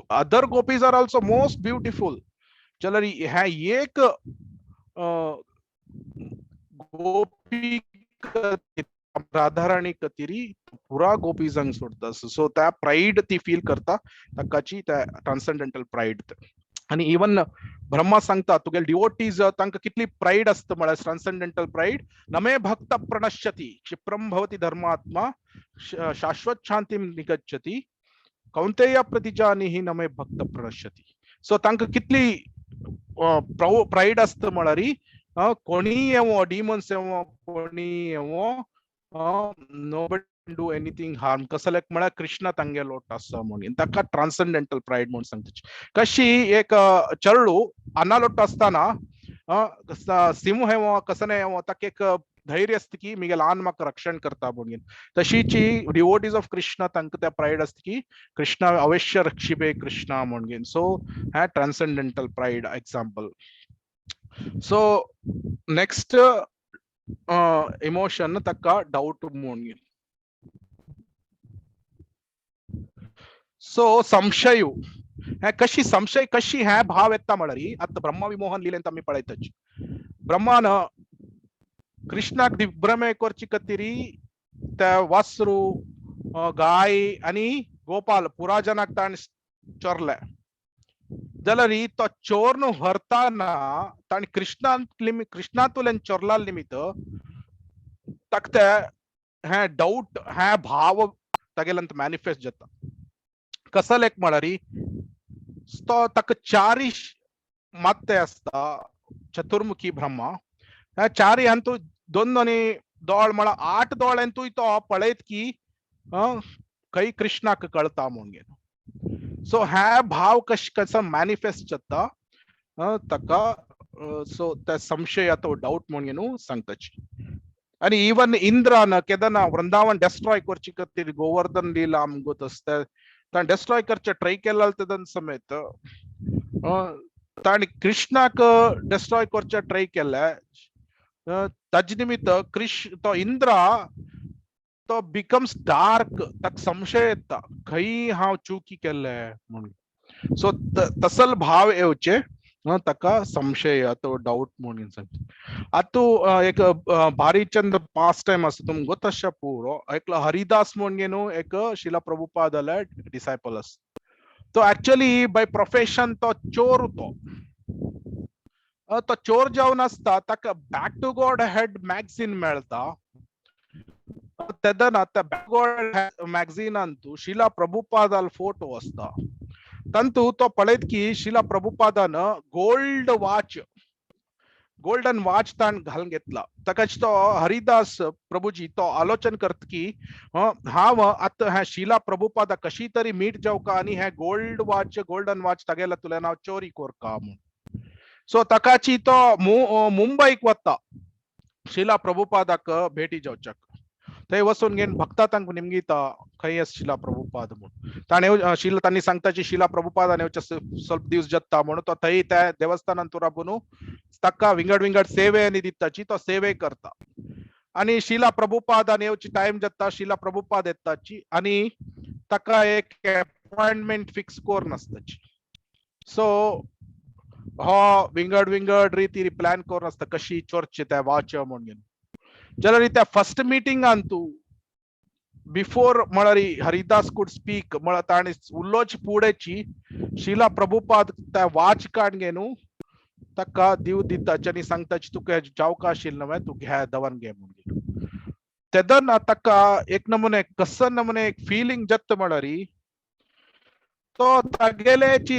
other gopis are also most beautiful. जाल्यार हे एक गोपी राधाराणी कतिरी पुरा गोपीजांक सोडता. सो त्या प्राईड ती फील करता ताकाची, त्या ट्रान्संडेंटल प्राईड. आणि इवन ब्रह्मा सांगता, तुगेले डिवोटीज तांकां कितली प्राईड आसता म्हळ्यार ट्रान्संडेंटल प्राईड. नमे भक्त प्रणश्यती क्षिप्रम भवती धर्मात्मा शाश्वत शांतीम निगच्छती कौंतेय प्रतिजानीहि नमे भक्त प्रणश्यती. सो तांकां कितली प्राईड आसता म्हळ्यार कोणी येवो, डिमन्स येवो, कोणी येवो, nobody do anything harm. कसलेक म्हळ्यार कृष्णा तांगेलो आसा म्हणून ताका ट्रान्संडेंटल प्राईड म्हणून सांगता. कशी एक चेडू अनालोट आसतना सिंह येवो, कसने येवो, ताका एक धैर्य आसता की मिगे ल्हान म्हाका रक्षण करता म्हणून. तशीची डिवोटीज ऑफ कृष्णा तांकां त्या प्राईड आसता की कृष्णा अवश्य रक्षिबे कृष्णा म्हणून. सो ह्या transcendental pride example. So next emotion ताका डाऊट म्हणून. सो संशय हे कशी संशय कशी हे भाव येता म्हळ्यार आतां ब्रह्म विमोहन लिलेंत आमी पळयताची. ब्रह्मान कृष्णाक दिग्भ्रमे करची खातीर त्या वासरू, गाय आनी गोपाल पुराजनाक ताणें चोरले. जाल्यार तो चोरन व्हरताना ताणें कृष्णांतुल्यान चोरला निमित्त ताका ते हे डाऊट, हे भाव तागेल्यान मॅनिफेस्ट जाता. कसलेक एक म्हळ्यार तो ताका चारी मात्ते आसता चतुर्मुखी ब्रह्मा, ह्या चारी हांतू दोन दोनी दोळ म्हळ्यार 8 दोळ्यांतूय तो पळयत की खंय कृष्णाक कळता म्हणून. सो ह्या भाव कश कसो मॅनिफेस्ट जाता ताका, सो त्या संशय अथवा डाऊट म्हणून सांगताची. आनी इवन इंद्रान केदना वृंदावन डेस्ट्रॉय करची खातीर गोवर्धन लीला आमगोत आसता, ताणें डेस्ट्रॉय करचे ट्राय केला तेदन समेत ताणें कृष्णाक डेस्ट्रॉय करचे ट्राय केले. ताजे निमित्त कृष्ण तो इंद्रा तो बिकम्स डार्क, ताका संशय येता खंय हांव चुकी केल्ले म्हणून. सो तसल भाव येवचे ताका संशय अथवा डाऊट म्हणून सांगता. आतां एक भारी चंद पास टायम आसा तुमकां तशें पुरो. एकलो हरिदास म्हणून न्हू एक शिला प्रभुपादाले डिसायपल आसा. तो एक्चुअली बाय प्रोफेशन तो चोर. तो तो चोर जावन आसता ताका back to God head magazine मेळता. तेदना त्या बॅक गॉड मॅगझिनांतू शिला प्रभुपादाल फोटो आसता. तांतू तो पळयत की शिला प्रभुपादान गोल्ड वॉच, गोल्डन वॉच ताण घालून घेतला. ताका तो हरिदास प्रभुजी तो आलोचन करत की हांव आतां ह्या शिला प्रभुपादा कशी तरी मीट जावका आनी हे गोल्ड वॉच, गोल्डन वॉच तागेल्या तुल्यान हांव चोरी कोरका म्हूण. सो ताकाची तो मुंबईक वता शिला प्रभुपादाक भेटी जावच्याक. थंय वचून घेवन भक्ता तांकां निमगिता खंय आसा शिला प्रभुपाद म्हूण. ताणें शिला तांणी सांगताची शिला प्रभुपादान येवचे स्वल्प दीस जाता म्हणून. तो थंय त्या देवस्थानान राबून ताका विंगड विंगड सेवे आनी दिताची, तो सेवे करता. आनी शिला प्रभुपादान येवची टायम जाता, शिला प्रभुपाद येताची आनी ताका एक अपॉयंटमेंट फिक्स करून आसताची. सो हो विंगड विंगड रिती प्लॅन करून आसता कशी चोरची त्या वाच म्हणून. जाल्यार त्या फर्स्ट मिटिंगान तूं बिफोर म्हळ्यार हरिदास could speak म्हळ्यार ताणें उलोवची पुडेची शिला प्रभुपाद त्या वाच काड घेवन ताका दिव दिताची आनी सांगताची तुका जावका आशिल्लें न्हय तूं घे दवर घे म्हणून. तेदना ताका एक नमुने कस नमुने एक फिलिंग जाता म्हळ्यार तो तागेल्याची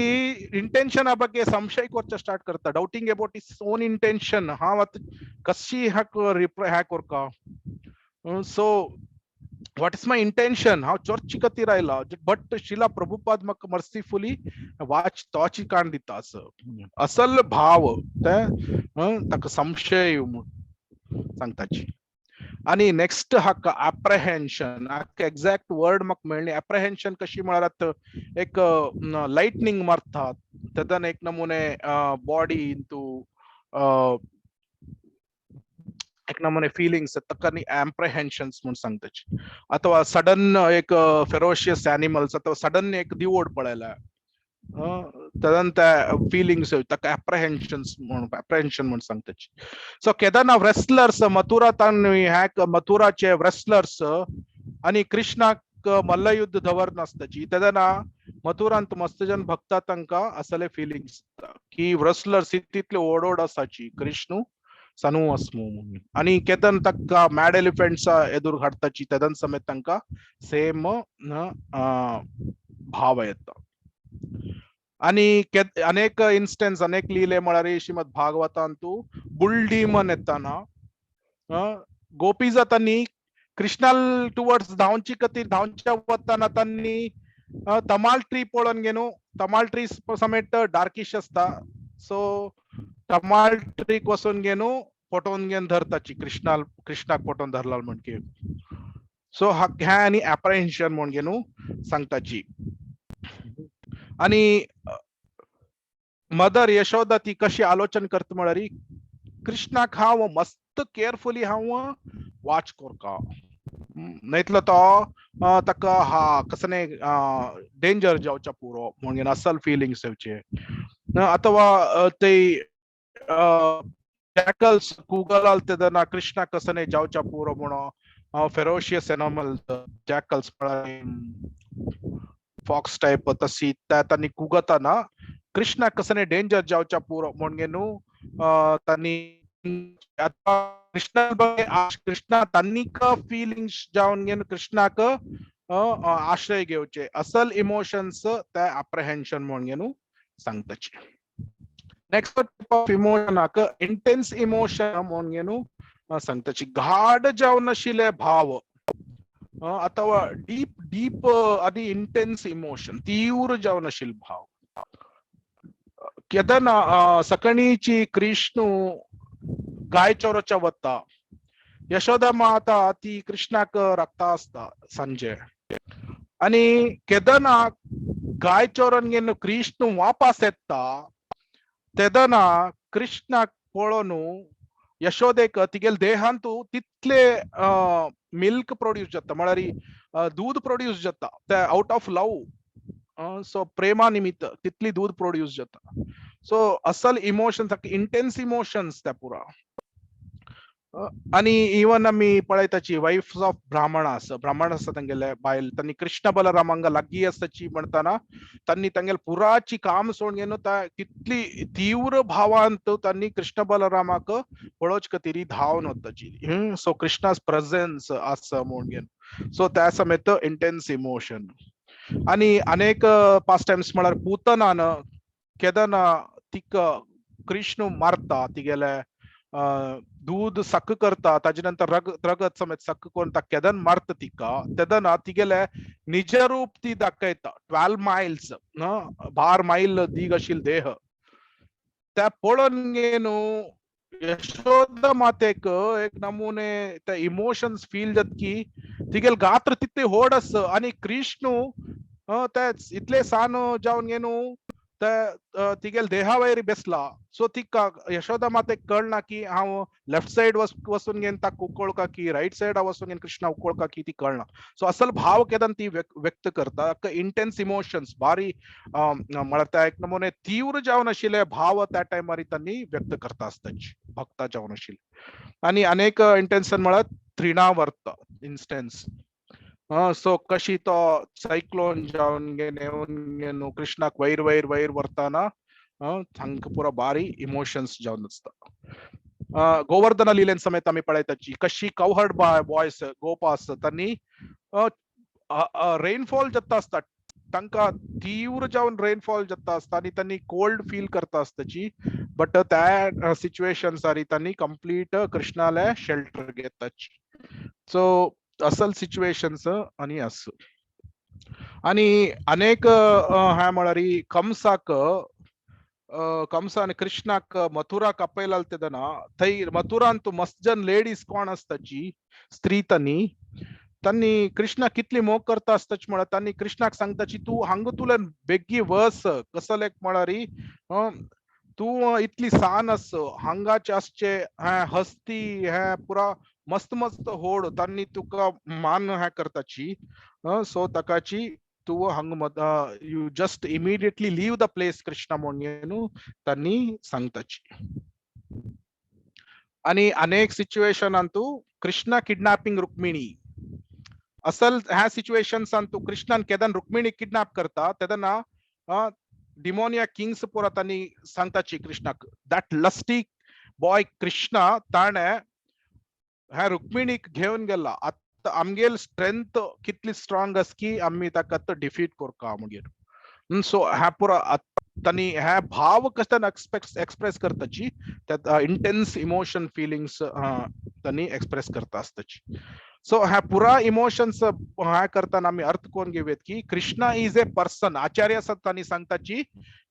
इंटेन्शना ಬಗ್ಗೆ संशय करचें स्टार्ट करता, doubting about his own intention. हांव आतां कशी हाक रिप्लाय हॅक करका, so what is my intention, हांव चर्ची खातीर आयला, बट शिला प्रभुपाद म्हाका मर्सीफुली वाच तोची काण दिता असो असल भाव ते ताका संशय म्हूण सांगताची. आनी नेक्स्ट हाका अप्रहेन्शन, हाका एक्झॅक्ट वर्ड म्हाका मेळ्ळी. अप्रहेन्शन कशी म्हळ्यार आतां एक लायटनींग मारता तेदन एक नमुने बॉडी इंतू एक नमुने फीलिंग्स तक्का अप्रिहेन्शन्स म्हूण सांगताची. अथवा सडन एक फेरोशियस एनिमल्स अथवा सडन एक दिवोड पळयला तदन त्या फिलिंग्स ताका अप्रिहेन्शन्स म्हूण, अप्रिहेन्शन म्हूण सांगताची. सो केदना रेसलर्स मथुरा हॅक मथुराचे रेसलर्स आणि कृष्णाक मल्लयुद्ध दवर नासताची, तेदना मथुरांत मस्त जन भक्ता तांकां असले फिलिंग्स की रेसलर्स तितले ओडोड आसाची कृष्णू सनू असमू म्हणून. आणि केदन ताका मॅड एलिफंट्स एदूर हाडताची तेदन समेत तांकां सेम भाव येता. आणि अनेक इन्स्टन्स अनेक लीले म्हळ्यार श्रीमद भागवतांतू बुल डीमन येताना गोपीजा तांणी कृष्णाल टुवर्ड्स धांवची कती धांवच्या वताना तांणी तमाल ट्री पळोवन घेनु, तमाल ट्री समेत डार्किश आसता, सो तमाल ट्रीक वचून घेनु पटोवन घेवन धरताची कृष्णाल, कृष्णाक पटोवन धरला म्हणकी. सो ह्या आनी अप्रिहेन्शन म्हूण घेनु सांगताची. आणि मदर यशोदा ती कशी आलोचन करता म्हळ्यार कृष्णाक हांव मस्त केअरफुली हांव वॉच करका, नायतलो तो ताका हा कसने डेंजर जावच्या पुरो म्हणून असल फिलिंग्स येवचे. अथवा ते जॅकल्स कुगलाल तेदना कृष्णा कसने जावच्या पुरो म्हणून फेरोशियस एनिमल जॅकल्स फॉक्स टायप तशी त्या तांणी कुगताना कृष्णा कसने डेंजर जावच्या पुरो म्हणून न्हू तांणी कृष्णा कृष्णा तांनीक फिलिंग्स जावन घेवन कृष्णाक आश्रय घेवचे असल इमोशन्स त्या अप्रिहेन्शन म्हणून घेवन सांगताचे. नेक्स्ट टायप ऑफ इमोशनाक इंटेन्स इमोशन म्हणून घेवन सांगताची. गाढ जावन आशिल्ले भाव अथवा डीप डीप आनी इंटेन्स इमोशन, तीव्र जावन आशिल्ले भाव. केदना सकणीची कृष्णू गाय चोरोच्या वता, यशोदा माता ती कृष्णाक राखता आसता सांजे, आनी केदना गाय चोरन घेवन कृष्ण वापस येता तेदना कृष्णाक पळोवन यशोदेक तिगेल देहांतू तितले मिल्क प्रोड्यूस जाता, म्हळ्यार दूध प्रोड्यूस जाता ते आउट ऑफ लव. सो प्रेमा निमित्त तितली दूध प्रोड्यूस जाता. सो असल इमोशन्स इंटेन्स इमोशन्स त्या पुरा. आणि इवन आमी पळयताची वायफ्स ऑफ ब्राह्मण आसा, ब्राह्मण आसा तांगेले बायल, तांणी कृष्ण बलरामांग लागीं आसताची म्हणटाना तांणी तांगेले पुराची काम सोडून घेवन तितली तीव्र भावांत तांणी कृष्ण बलरामाक पळोवचे खातीर धांवन वताची. सो कृष्णास प्रेझेन्स आसा म्हणून घेवन, सो त्या समेत इंटेन्स इमोशन. आणि अनेक पास टायम्स म्हळ्यार पूतनान केदना तिका कृष्ण मारता, तिगेले दूध सक करता, ताजे नंतर रगत समेत सक करून ता केदन मारता तिका, तेदना तिगेले निज रूप ती दाखयता. 12 मायल्स 12 मायल दीग आशिल्लो देह त्या पळोवन घेवन यशोदा मातेक एक नमुने ते इमोशन्स फील जात की तिगेल गात्र तितले होड आस आनी कृष्णू ते इतले सान जावन घेवन ते तिगेल देहा वयर बेसला. सो तिका यशोदा मातेक कळना की हांव लेफ्ट सायड वचून घेवन ताका उकळका की रायट सायड वचून घेवन कृष्णा उकळका की ती कळना. सो असल भाव केदन ती व्यक्त करता, इंटेन्स इमोशन्स भारी म्हळ्यार त्या एक नमुने तीव्र जावन आशिल्ले भाव त्या टायमार तांणी व्यक्त करता आसताची भक्ता जावन आशिल्ले. आनी अनेक इंटेन्शन म्हळ्यार त्रिणावर्त इन्स्टन्स. सो कशी तो सायक्लोन जावन घेवन घेवन कृष्णाक वयर वयर वयर व्हरताना तांकां पुरो भारी इमोशन्स जावन आसता. गोवर्धन लिलेन समेत आमी पळयताची कशी कवहर्ड बॉयस गोपास तांणी रेनफॉल जाता आसता, तांकां तीव्र जावन रेनफॉल जाता आसता आनी तांणी कोल्ड फील करता आसताची, बट त्या सिच्युएशन्सारी तांणी कंप्लीट कृष्णाले शेल्टर घेताची. सो असल सिच्युएशन्स आनी आस. आनी अनेक ह्या म्हळ्यार कंसाक कंस आनी कृष्णाक मथुराक आपयलाल तेदना थंय मथुरांत मस्त जन लेडीज कोण आसताची स्त्री तांणी तांणी कृष्णा कितली मोग करता आसताची म्हळ्यार तांणी कृष्णाक सांगताची तूं हांगा तुला बेगी वस कसलेक म्हळ्यार तूं इतली सान आस, हांगाचे आसचे हें हस्ती हें पुरा मस्त मस्त होड तांणी तुका मान हें करताची. सो ताकाची तूं हांगा you just immediately leave the place Krishna म्हणून तांणी सांगताची. आणि अनेक सिच्युएशनान तूं कृष्णा किडनॅपिंग रुक्मिणी असल ह्या सिच्युएशन्सान तूं कृष्णान केदन रुक्मिणी किडनॅप करता तेदना डिमोनिया किंग्स पुरा तांणी सांगताची कृष्णाक, that lusty boy Krishna ताणें ह्या रुक्मिणीक घेवन गेला, आतां आमगेल स्ट्रेंथ कितली स्ट्रॉंग आसा की आमी ताका डिफीट करता मागीर. सो ह्या पुरा तांणी ह्या भाव कशें एक्सप्रेस करताची, त्यात इंटेन्स इमोशन फिलिंग्स तांणी एक्सप्रेस करता आसताची. सो ह्या पुरा इमोशन्स ह्या करताना आमी अर्थ करून घेवयत की कृष्णा is a person. आचार्य आसात तांणी सांगताची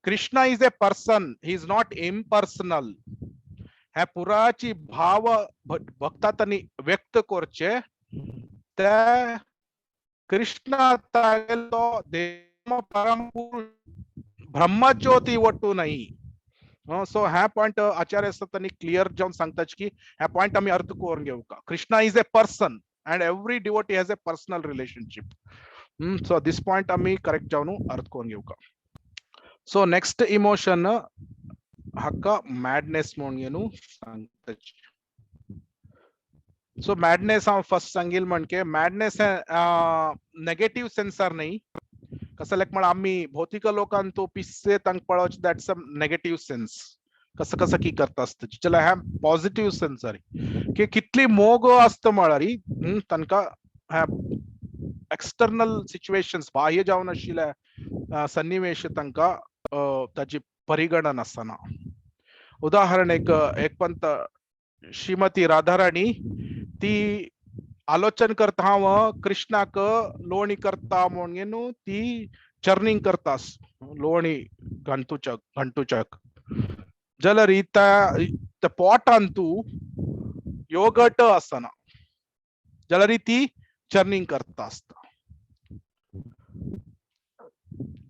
Krishna is a person, he is not impersonal. ह्या पुराची भाव भक्ता तांणी व्यक्त करचे ते कृष्णा तागेलो देव परम पुरुष ब्रह्मज्योती वट्टू नाही. सो ह्या पॉइंट आचार्य आसात तांणी क्लियर जावन सांगताची की ह्या पॉइंट आमी अर्थ करून घेवका, Krishna is a person and every devotee has a personal relationship. So this point आमी करेक्ट जावन अर्थ करून घेवका. सो नेक्स्ट इमोशन हाका मॅडनेस म्हणून सांगताची. सो मॅडनेस हांव फर्स्ट सांगील म्हणके मॅडनेस नेगेटिव्ह सेन्सार नाही. कसं लायक म्हण आमी भौतिक लोकांत तो पिस्से तांकां पळोवचें, that's a negative sense. कसं कसं की करता आसता जाल्यार ह्या पॉझिटिव्ह सेन्सार की कितली मोग आसता म्हळ्यार तांकां ह्या एक्सटर्नल सिच्युएशन्स बाह्य जावन आशिल्ल्या सन्निवेश तांकां ताची परिगणन आसना. उदाहरण एक, एक पंत श्रीमती राधाराणी ती आलोचन करता हांव कृष्णाक लोणी करता म्हणून न्हू ती चर्निंग करतास लोणी घंटुचक घंटुचक जाल्यार त्या पोटान तूं योगट आसना जाल्यार ती चर्निंग करता आसता.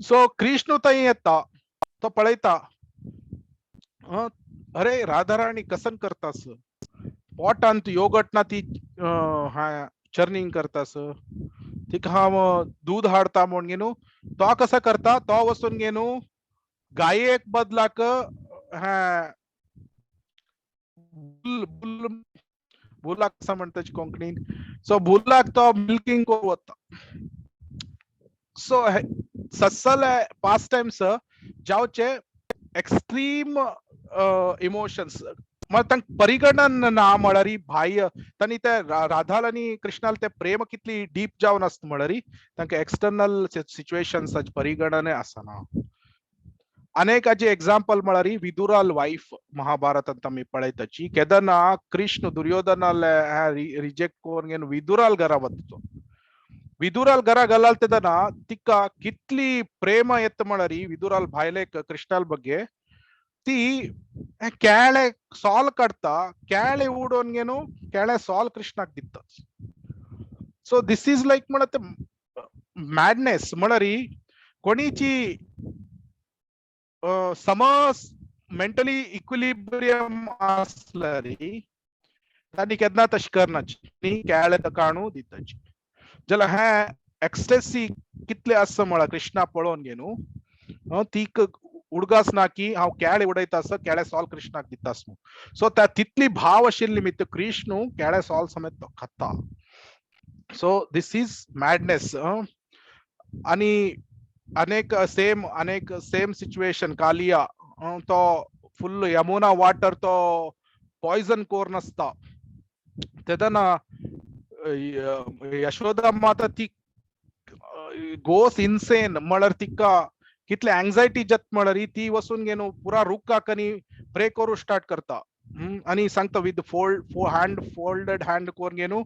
सो कृष्ण थंय येता, तो पळयता, अरे राधाराणी कसन करतास, पोटांत योगट ना ती चर्निंग करतास, तिका हांव दूद हाडता म्हणून न्हू तो कसो करता, तो वचून गे न्हू गायेक बदलाक हा बुल बुल बुलाक कसं म्हणता कोंकणीन, सो बुलाक तो मिल्किंग करूं वता. सो सत्सले पास टायम्स जावचे एक्स्ट्रीम इमोशन्स म्हळ्यार तांकां परिगणन ना म्हळ्यार बाह्य तांणी ते राधाल आनी कृष्णाल ते प्रेम कितली डीप जावन आसता म्हळ्यार तांकां एक्सटर्नल सिच्युएशन्स परिगणनय आसना. अनेकाचे एग्जाम्पल म्हळ्यार विदुराल वायफ महाभारतांत आमी पळयताची, केदना कृष्ण दुर्योधनाले रिजेक्ट करून घेवन विदुराल घरा वता. विदुराल घरा घालाल तेदना तिका कितली प्रेम येता म्हळ्यार विदुराल भायलेक कृष्णाल ಬಗ್ಗೆ ती केळे साल काडटा, केळे उडोवन घेवन केळे साल कृष्णाक दिता. सो this is like म्हणत मॅडनेस म्हळ्यार कोणीची समज मेंटली इक्विलिब्रियम आसल्यार तांणी केन्ना तशें करनाची, केळे ताका दिताची. जाल्यार हें एक्सटेसी कितले आसा म्हळ्यार कृष्णा पळोवन घे न्हू ती उडगास ना की हांव केळे उडयता आसा केळे सॉल कृष्णाक दिता न्हू. सो त्या तितली भाव आशिल्ली निमित्त कृष्ण केळे सॉल समेत तो खाता. So this is madness. आणि अनेक सेम अनेक सेम सिच्युएशन कालिया तो फुल यमुना वाटर तो पॉयझन कोर नासता तेदना यशोदा माता ती गोस इन्सेन म्हळ्यार तिका कितले अँग्झायटी जात म्हळ्यार ती वचून घेवन पुरा रुखाक आनी प्रे करूं स्टार्ट करता आनी सांगता with fold hand folded hand करून घेवन,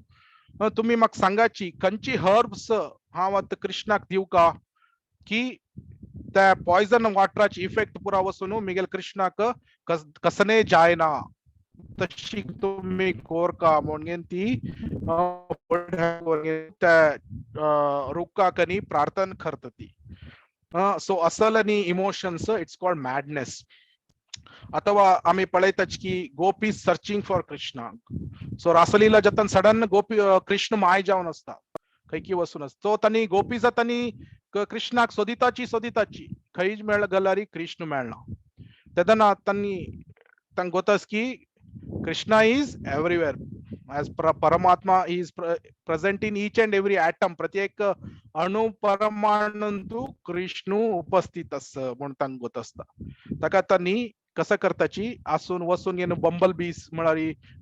तुमी म्हाका सांगाची खंयची हर्ब्स हांव आतां कृष्णाक दिवका की त्या पॉयझन वॉटराची इफेक्ट पुरा वचून मिगेल कृष्णाक कसने जायना, तशी तुमी कोरका म्हणून ती त्या रुखाक आनी प्रार्थना करता ती. सो असल आनी इमोशन्स it's called madness. अथवा आमी पळयताच की gopi searching for Krishna. So Raslila जातान सडन गोपी कृष्ण माय जावन आसता, खंयकी वचून आसता. सो तांणी गोपीजा तांणी कृष्णाक सोदिताची सोदिताची खंयच मेळ गल्यारी कृष्ण मेळना. तेन्ना तांणी तांकां गोतास की Krishna is everywhere as Paramatma is present in each and every atom. प्रत्येक अणु परमाणूंतु कृष्णू उपस्थित आस म्हूण तांकां गोत आसता. ताका तांणी कसं करताची आसून वसून घेवन बंबल बीस म्हळ्यार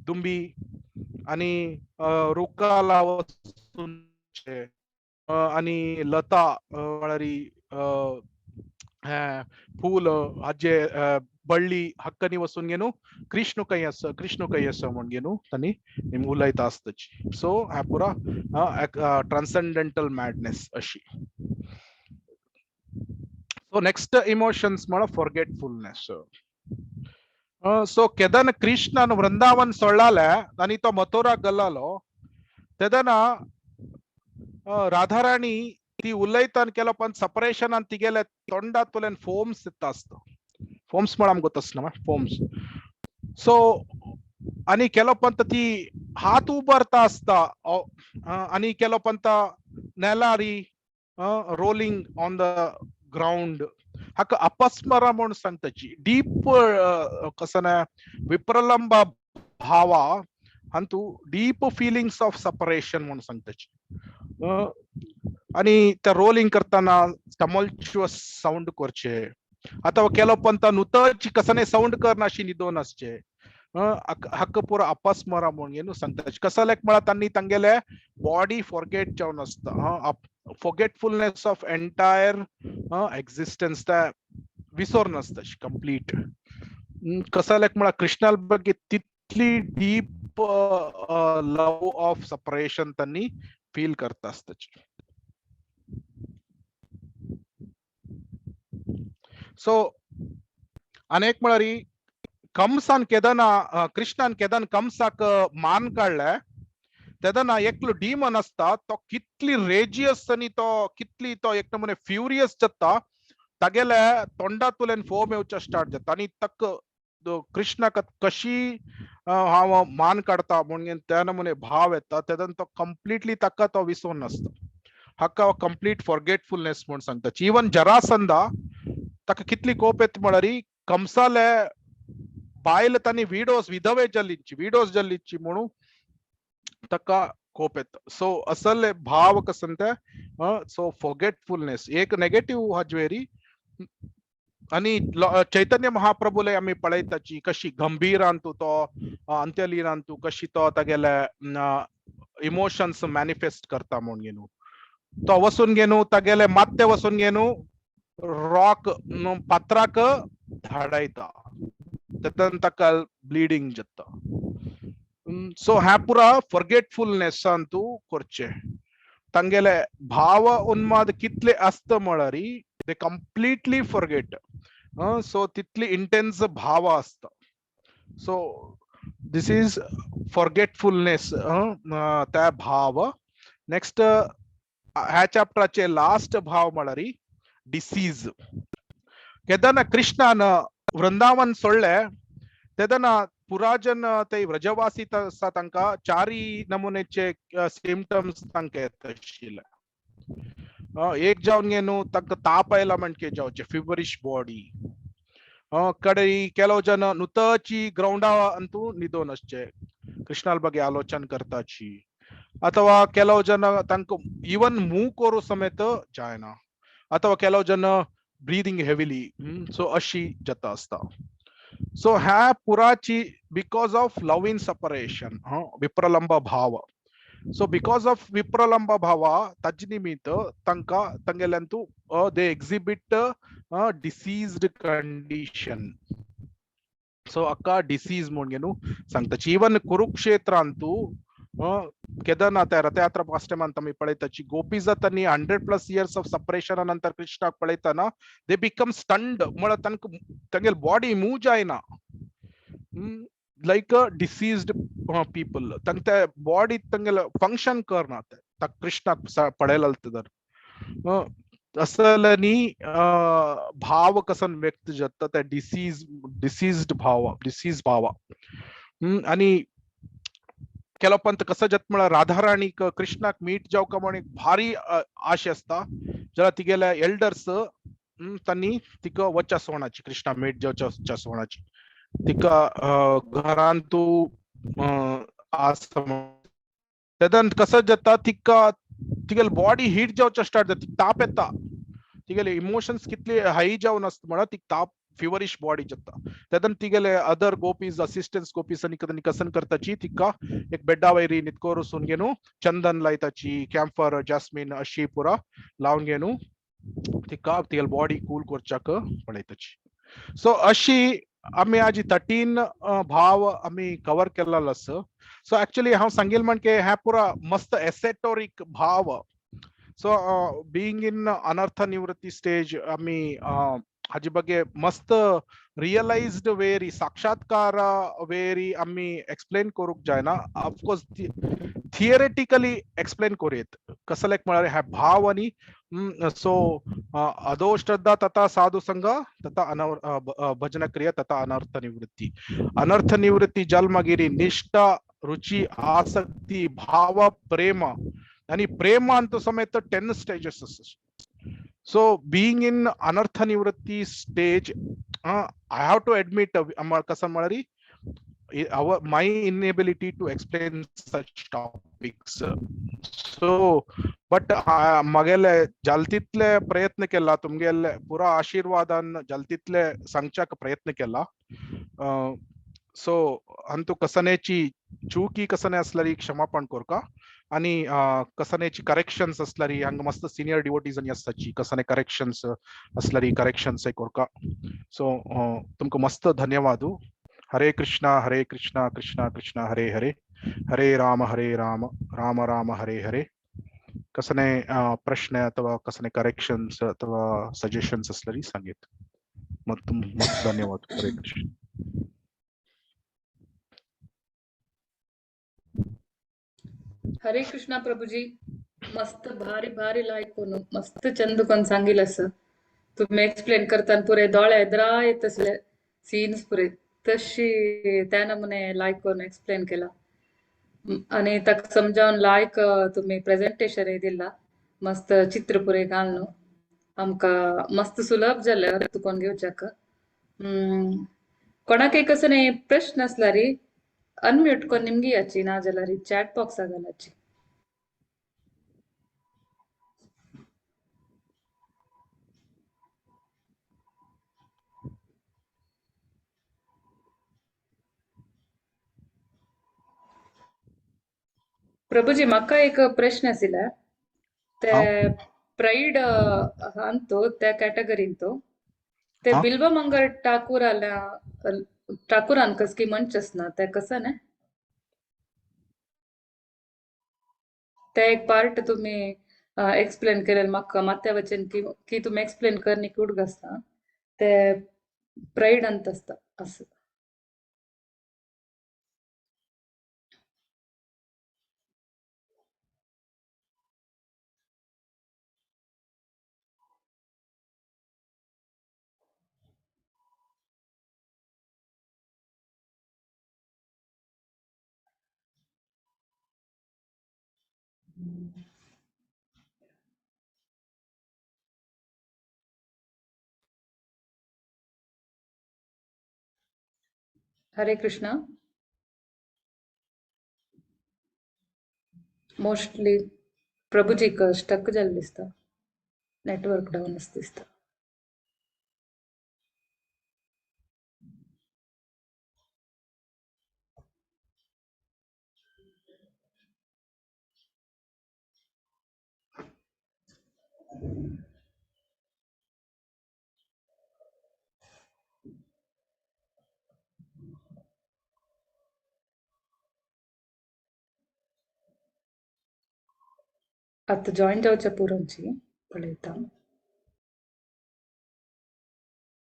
दुंबी आनी रुखाला वचून आनी लता म्हळ्यार फूल हाजे बಳ್ಳಿ हक्कनी वचून घेवन कृष्ण खंय आसा, कृष्ण खंय आसा म्हूण घेवन तांणी उलयता आसताची. सो ह्या पुरा ट्रान्संडेंटल मॅडनेस अशी. सो नेक्स्ट इमोशन्स म्हळ्यार फॉरगेटफुलनेस. सो केदन कृष्णान वृंदावन सोडलाले आनी तो मथुराक गेल्लो तेदना राधाराणी ती उलयता केलो पण सपरेशनान तिगेले तोंडांतल्यान फोम्स येता आसता. फोम्स म्हळ्यार आमकां गोत आसना फोम्स. सो आनी केलो पण ती हात उबरता आसता आनी केलो पण नेलारी रोलिंग ऑन the ground. हाका अपस्मरा म्हूण सांगताची डीप कसं ना विप्रलंब भावा हांतू डीप फिलिंग्स ऑफ सपरेशन म्हूण सांगताची. आनी ते रोलिंग करतना टमल्च्युअस सावंड करचे अथवा केलो पण नुतच कसने सावंड करनाशी न्हिदोन आसचे. हक्क पुरो अपस्मरा म्हूण घेवन सांगता. कसो लायक म्हळ्यार तांणी तांगेले बॉडी फॉरगेट जावन आसता, फॉरगेटफुलनेस ऑफ एंटायर एक्झिस्टन्स, त्या विसर नासता कंप्लीट. कसो लायक म्हळ्यार कृष्णा ಬಗ್ಗೆ तितली डीप लव ऑफ सपरेशन तांणी फील करता आसताची. सो अनेक म्हळ्यार कंसान केदना कृष्णान केदन कंसाक मान काडले तेदना एकलो डीमन आसता तो कितली रेजियस आनी तो कितली तो एक नमुने फ्युरियस जाता, तागेले तोंडांतल्यान फोम येवचे स्टार्ट जाता आनी तक कृष्णाक कशी हांव मान काडता म्हणून त्या नमुने भाव येता. तेदन तो कंप्लिटली ताका तो विसोन नासता. हाका कंप्लीट फॉरगेटफुलनेस म्हूण सांगता. इवन जरासंदा ताका कितली कोप येता म्हळ्यार कंसाले बायल तांणी विडोज विधवे जल्लीची विडोज जल्लीची म्हणून ताका कोप येता. सो असले भाव कसन ते सो फॉरगेटफुलनेस एक नेगेटिव्ह हाजेरी. आनी चैतन्य महाप्रभुले आमी पळयताची कशी गंभीरांतू तो अंत्यलीनांतू कशी तो तागेले इमोशन्स मॅनिफेस्ट करता म्हूण घेवन तो वसून घेवन तागेले मात्ते वसून घेवन रॉक पात्राक धाडायता, तेतून ताका ब्लिडींग जाता. सो ह्या पुरा फॉरगेटफुलनेसान तूं करचें. तांगेले भाव उन्माद कितले आसता म्हळ्यार they completely forget. सो तितली इंटेन्स भाव आसता. सो this is forgetfulness त्या भाव. नेक्स्ट ह्या चॅप्टराचे लास्ट भाव म्हळ्यार डिसीज. केदना कृष्णान वृंदावन सोडले तेदना पुराजन ते व्रजवासी आसा तांकां चारी नमुनेचे सिमटम्स तांकां येता आशिल्ले. एक जावन न्हू तांकां ताप आयला म्हणके जावचे फिवरिश बॉडी. कडे ಕೆಲವು जन नुतची ग्राउंडा अंतू न्हिदोन आसचे कृष्णाल ಬಗ್ಗೆ आलोचन करताची. अथवा ಕೆಲವು जन तांकां इवन मूव करूं समेत जायना. अथवा ಕೆಲವು जन ब्रीदिंग हेविली. सो अशी जाता आसता. सो ह्या पुराची because of love in separation विप्रलंब भाव. सो because of विप्रलंब भाव ताजे निमित्त तांकां तांगेल्यांतू they exhibit diseased condition. So हाका डिसीज म्हूण घेवन सांगता. इवन कुरुक्षेत्रांतू केदना त्या रथयात्रा पास्टमान आमी पळयताची गोपीज तांणी 100+ इयर्स ऑफ सपरेशना नंतर कृष्णाक पळयतना they become stunned. म्हळ्यार तांकां तांगेले बॉडी मूव जायना, लायक अ डिसीज्ड पीपल. तांकां बॉडी तांगेले फंक्शन करना ते कृष्णाक पळयला तर. असल्यानी भाव कसन व्यक्त जाता त्या डिसीज्ड भाव, डिसीज भाव. आणि केलोपंत कसं जात म्हळ्यार राधाराणीक कृष्णाक मीट जावका म्हण एक भारी आशे आसता, जाल्यार तिगेले एल्डर्स तांणी तिका वच्या सोणाची, कृष्णा मीट जावच्या सोणाची तिका घरान तूं आसा. तेदन कसं जाता तिका तिगेले बॉडी हीट जावच्या स्टार्ट जाता, तिका ताप येता, तिगेले इमोशन्स कितले हाय जावन आसता म्हळ्यार तिका ताप, फिवरिश बॉडी जाता. तेदन तिगेले अदर गोपीज, असिस्टंट्स गोपीज आनी कदन कसन करताची तिका एक बेडा वयरी नितकोर घेवन चंदन लायताची, कॅम्फर जास्मीन अशी पुरा लावन घेवन तिका तिगेले बॉडी कूल करच्याक पळयताची. सो अशी आमी आजी 13 भाव आमी कवर केल्लो आसा. सो एक्चुअली हांव सांगील म्हण की हे पुरा मस्त एसेटोरीक भाव. सो बीइंग इन अनर्थ निवृत्ती स्टेज आमी हाजे ಬಗ್ಗೆ मस्त रियलाइज्ड वेरी साक्षात्कार वेरी आमी एक्सप्लेन करूंक जायना. ऑफकोर्स थियरेटिकली एक्सप्लेन करूं कसलेक म्हळ्यार हे भाव आनी सो अधो श्रद्धा तथा साधु संग तथा भजन क्रिया तथा अनर्थ निवृत्ती. अनर्थ निवृत्ती जाल मागीर निष्ठा, रुचि, आसक्ती, भाव, प्रेम आनी प्रेमांत समेत 10 स्टेजेस आसा. So being in anartha nivritti stage, I have to admit, कसं म्हळ्यार my inability to explain such topics. So but मगेले जालतीतले प्रयत्न केला, तुमगेले पुरा आशीर्वादान जालतीतले सांगच्याक प्रयत्न केला. सो अंतु कसनेची चुकी कसने असल्यारी क्षमापण करका आणि कसनेची करेक्शन्स असल्यारी हांगा मस्त सिनियर डिवोटीज आनी आसताची कसने करेक्शन्स असल्यारी करेक्शन्स करका. सो तुमकां मस्त धन्यवाद. हरे कृष्णा हरे कृष्णा कृष्णा कृष्णा हरे हरे, हरे राम हरे राम राम राम हरे हरे. कसने प्रश्न अथवा कसने करेक्शन्स अथवा सजेशन्स असल्यारी सांगेत. मग मस्त धन्यवाद. हरे कृष्ण. हरे कृष्णा प्रभुजी, मस्त भारी भारी लायक कोण मस्त चंद कोण सांगिल असं तुम्ही एक्सप्लेन करताना पुरे दोळे एदरा येत असले सीन्स पुरे तशी त्या नमुने लायक कोण एक्सप्लेन केला आणि ताका समजावन लायक तुम्ही प्रेझेंटेशन दिला मस्त चित्र पुरे घालून आमकां मस्त सुलभ जालें अर्थ कोण घेवच्याक. कोणाक एक असं नाही प्रश्न असल्यारी अनम्यूट कोण निमगी याची ना जाल्यार चॅट बॉक्सा घालाची. प्रभुजी म्हाका एक प्रश्न आशिल्ले ते प्राईड अंतो त्या कॅटेगरीन तो ते बिल्वमंगल ठाकूर आल्या ठाकूरान कसकी म्हणचेच ना ते कसं ना ते एक पार्ट तुम्ही एक्सप्लेन केलेलं म्हाका माथ्या वचन की की तुम्ही एक्सप्लेन करणी कुड आसता ते प्राईड अंत आसता असं. हरे कृष्णा. मोस्टली प्रभुजीक स्टक जाल्लें दिसता, नेटवर्क डावन आसा दिसता. आतां जॉईन जावच्या पुरोंची पळयता.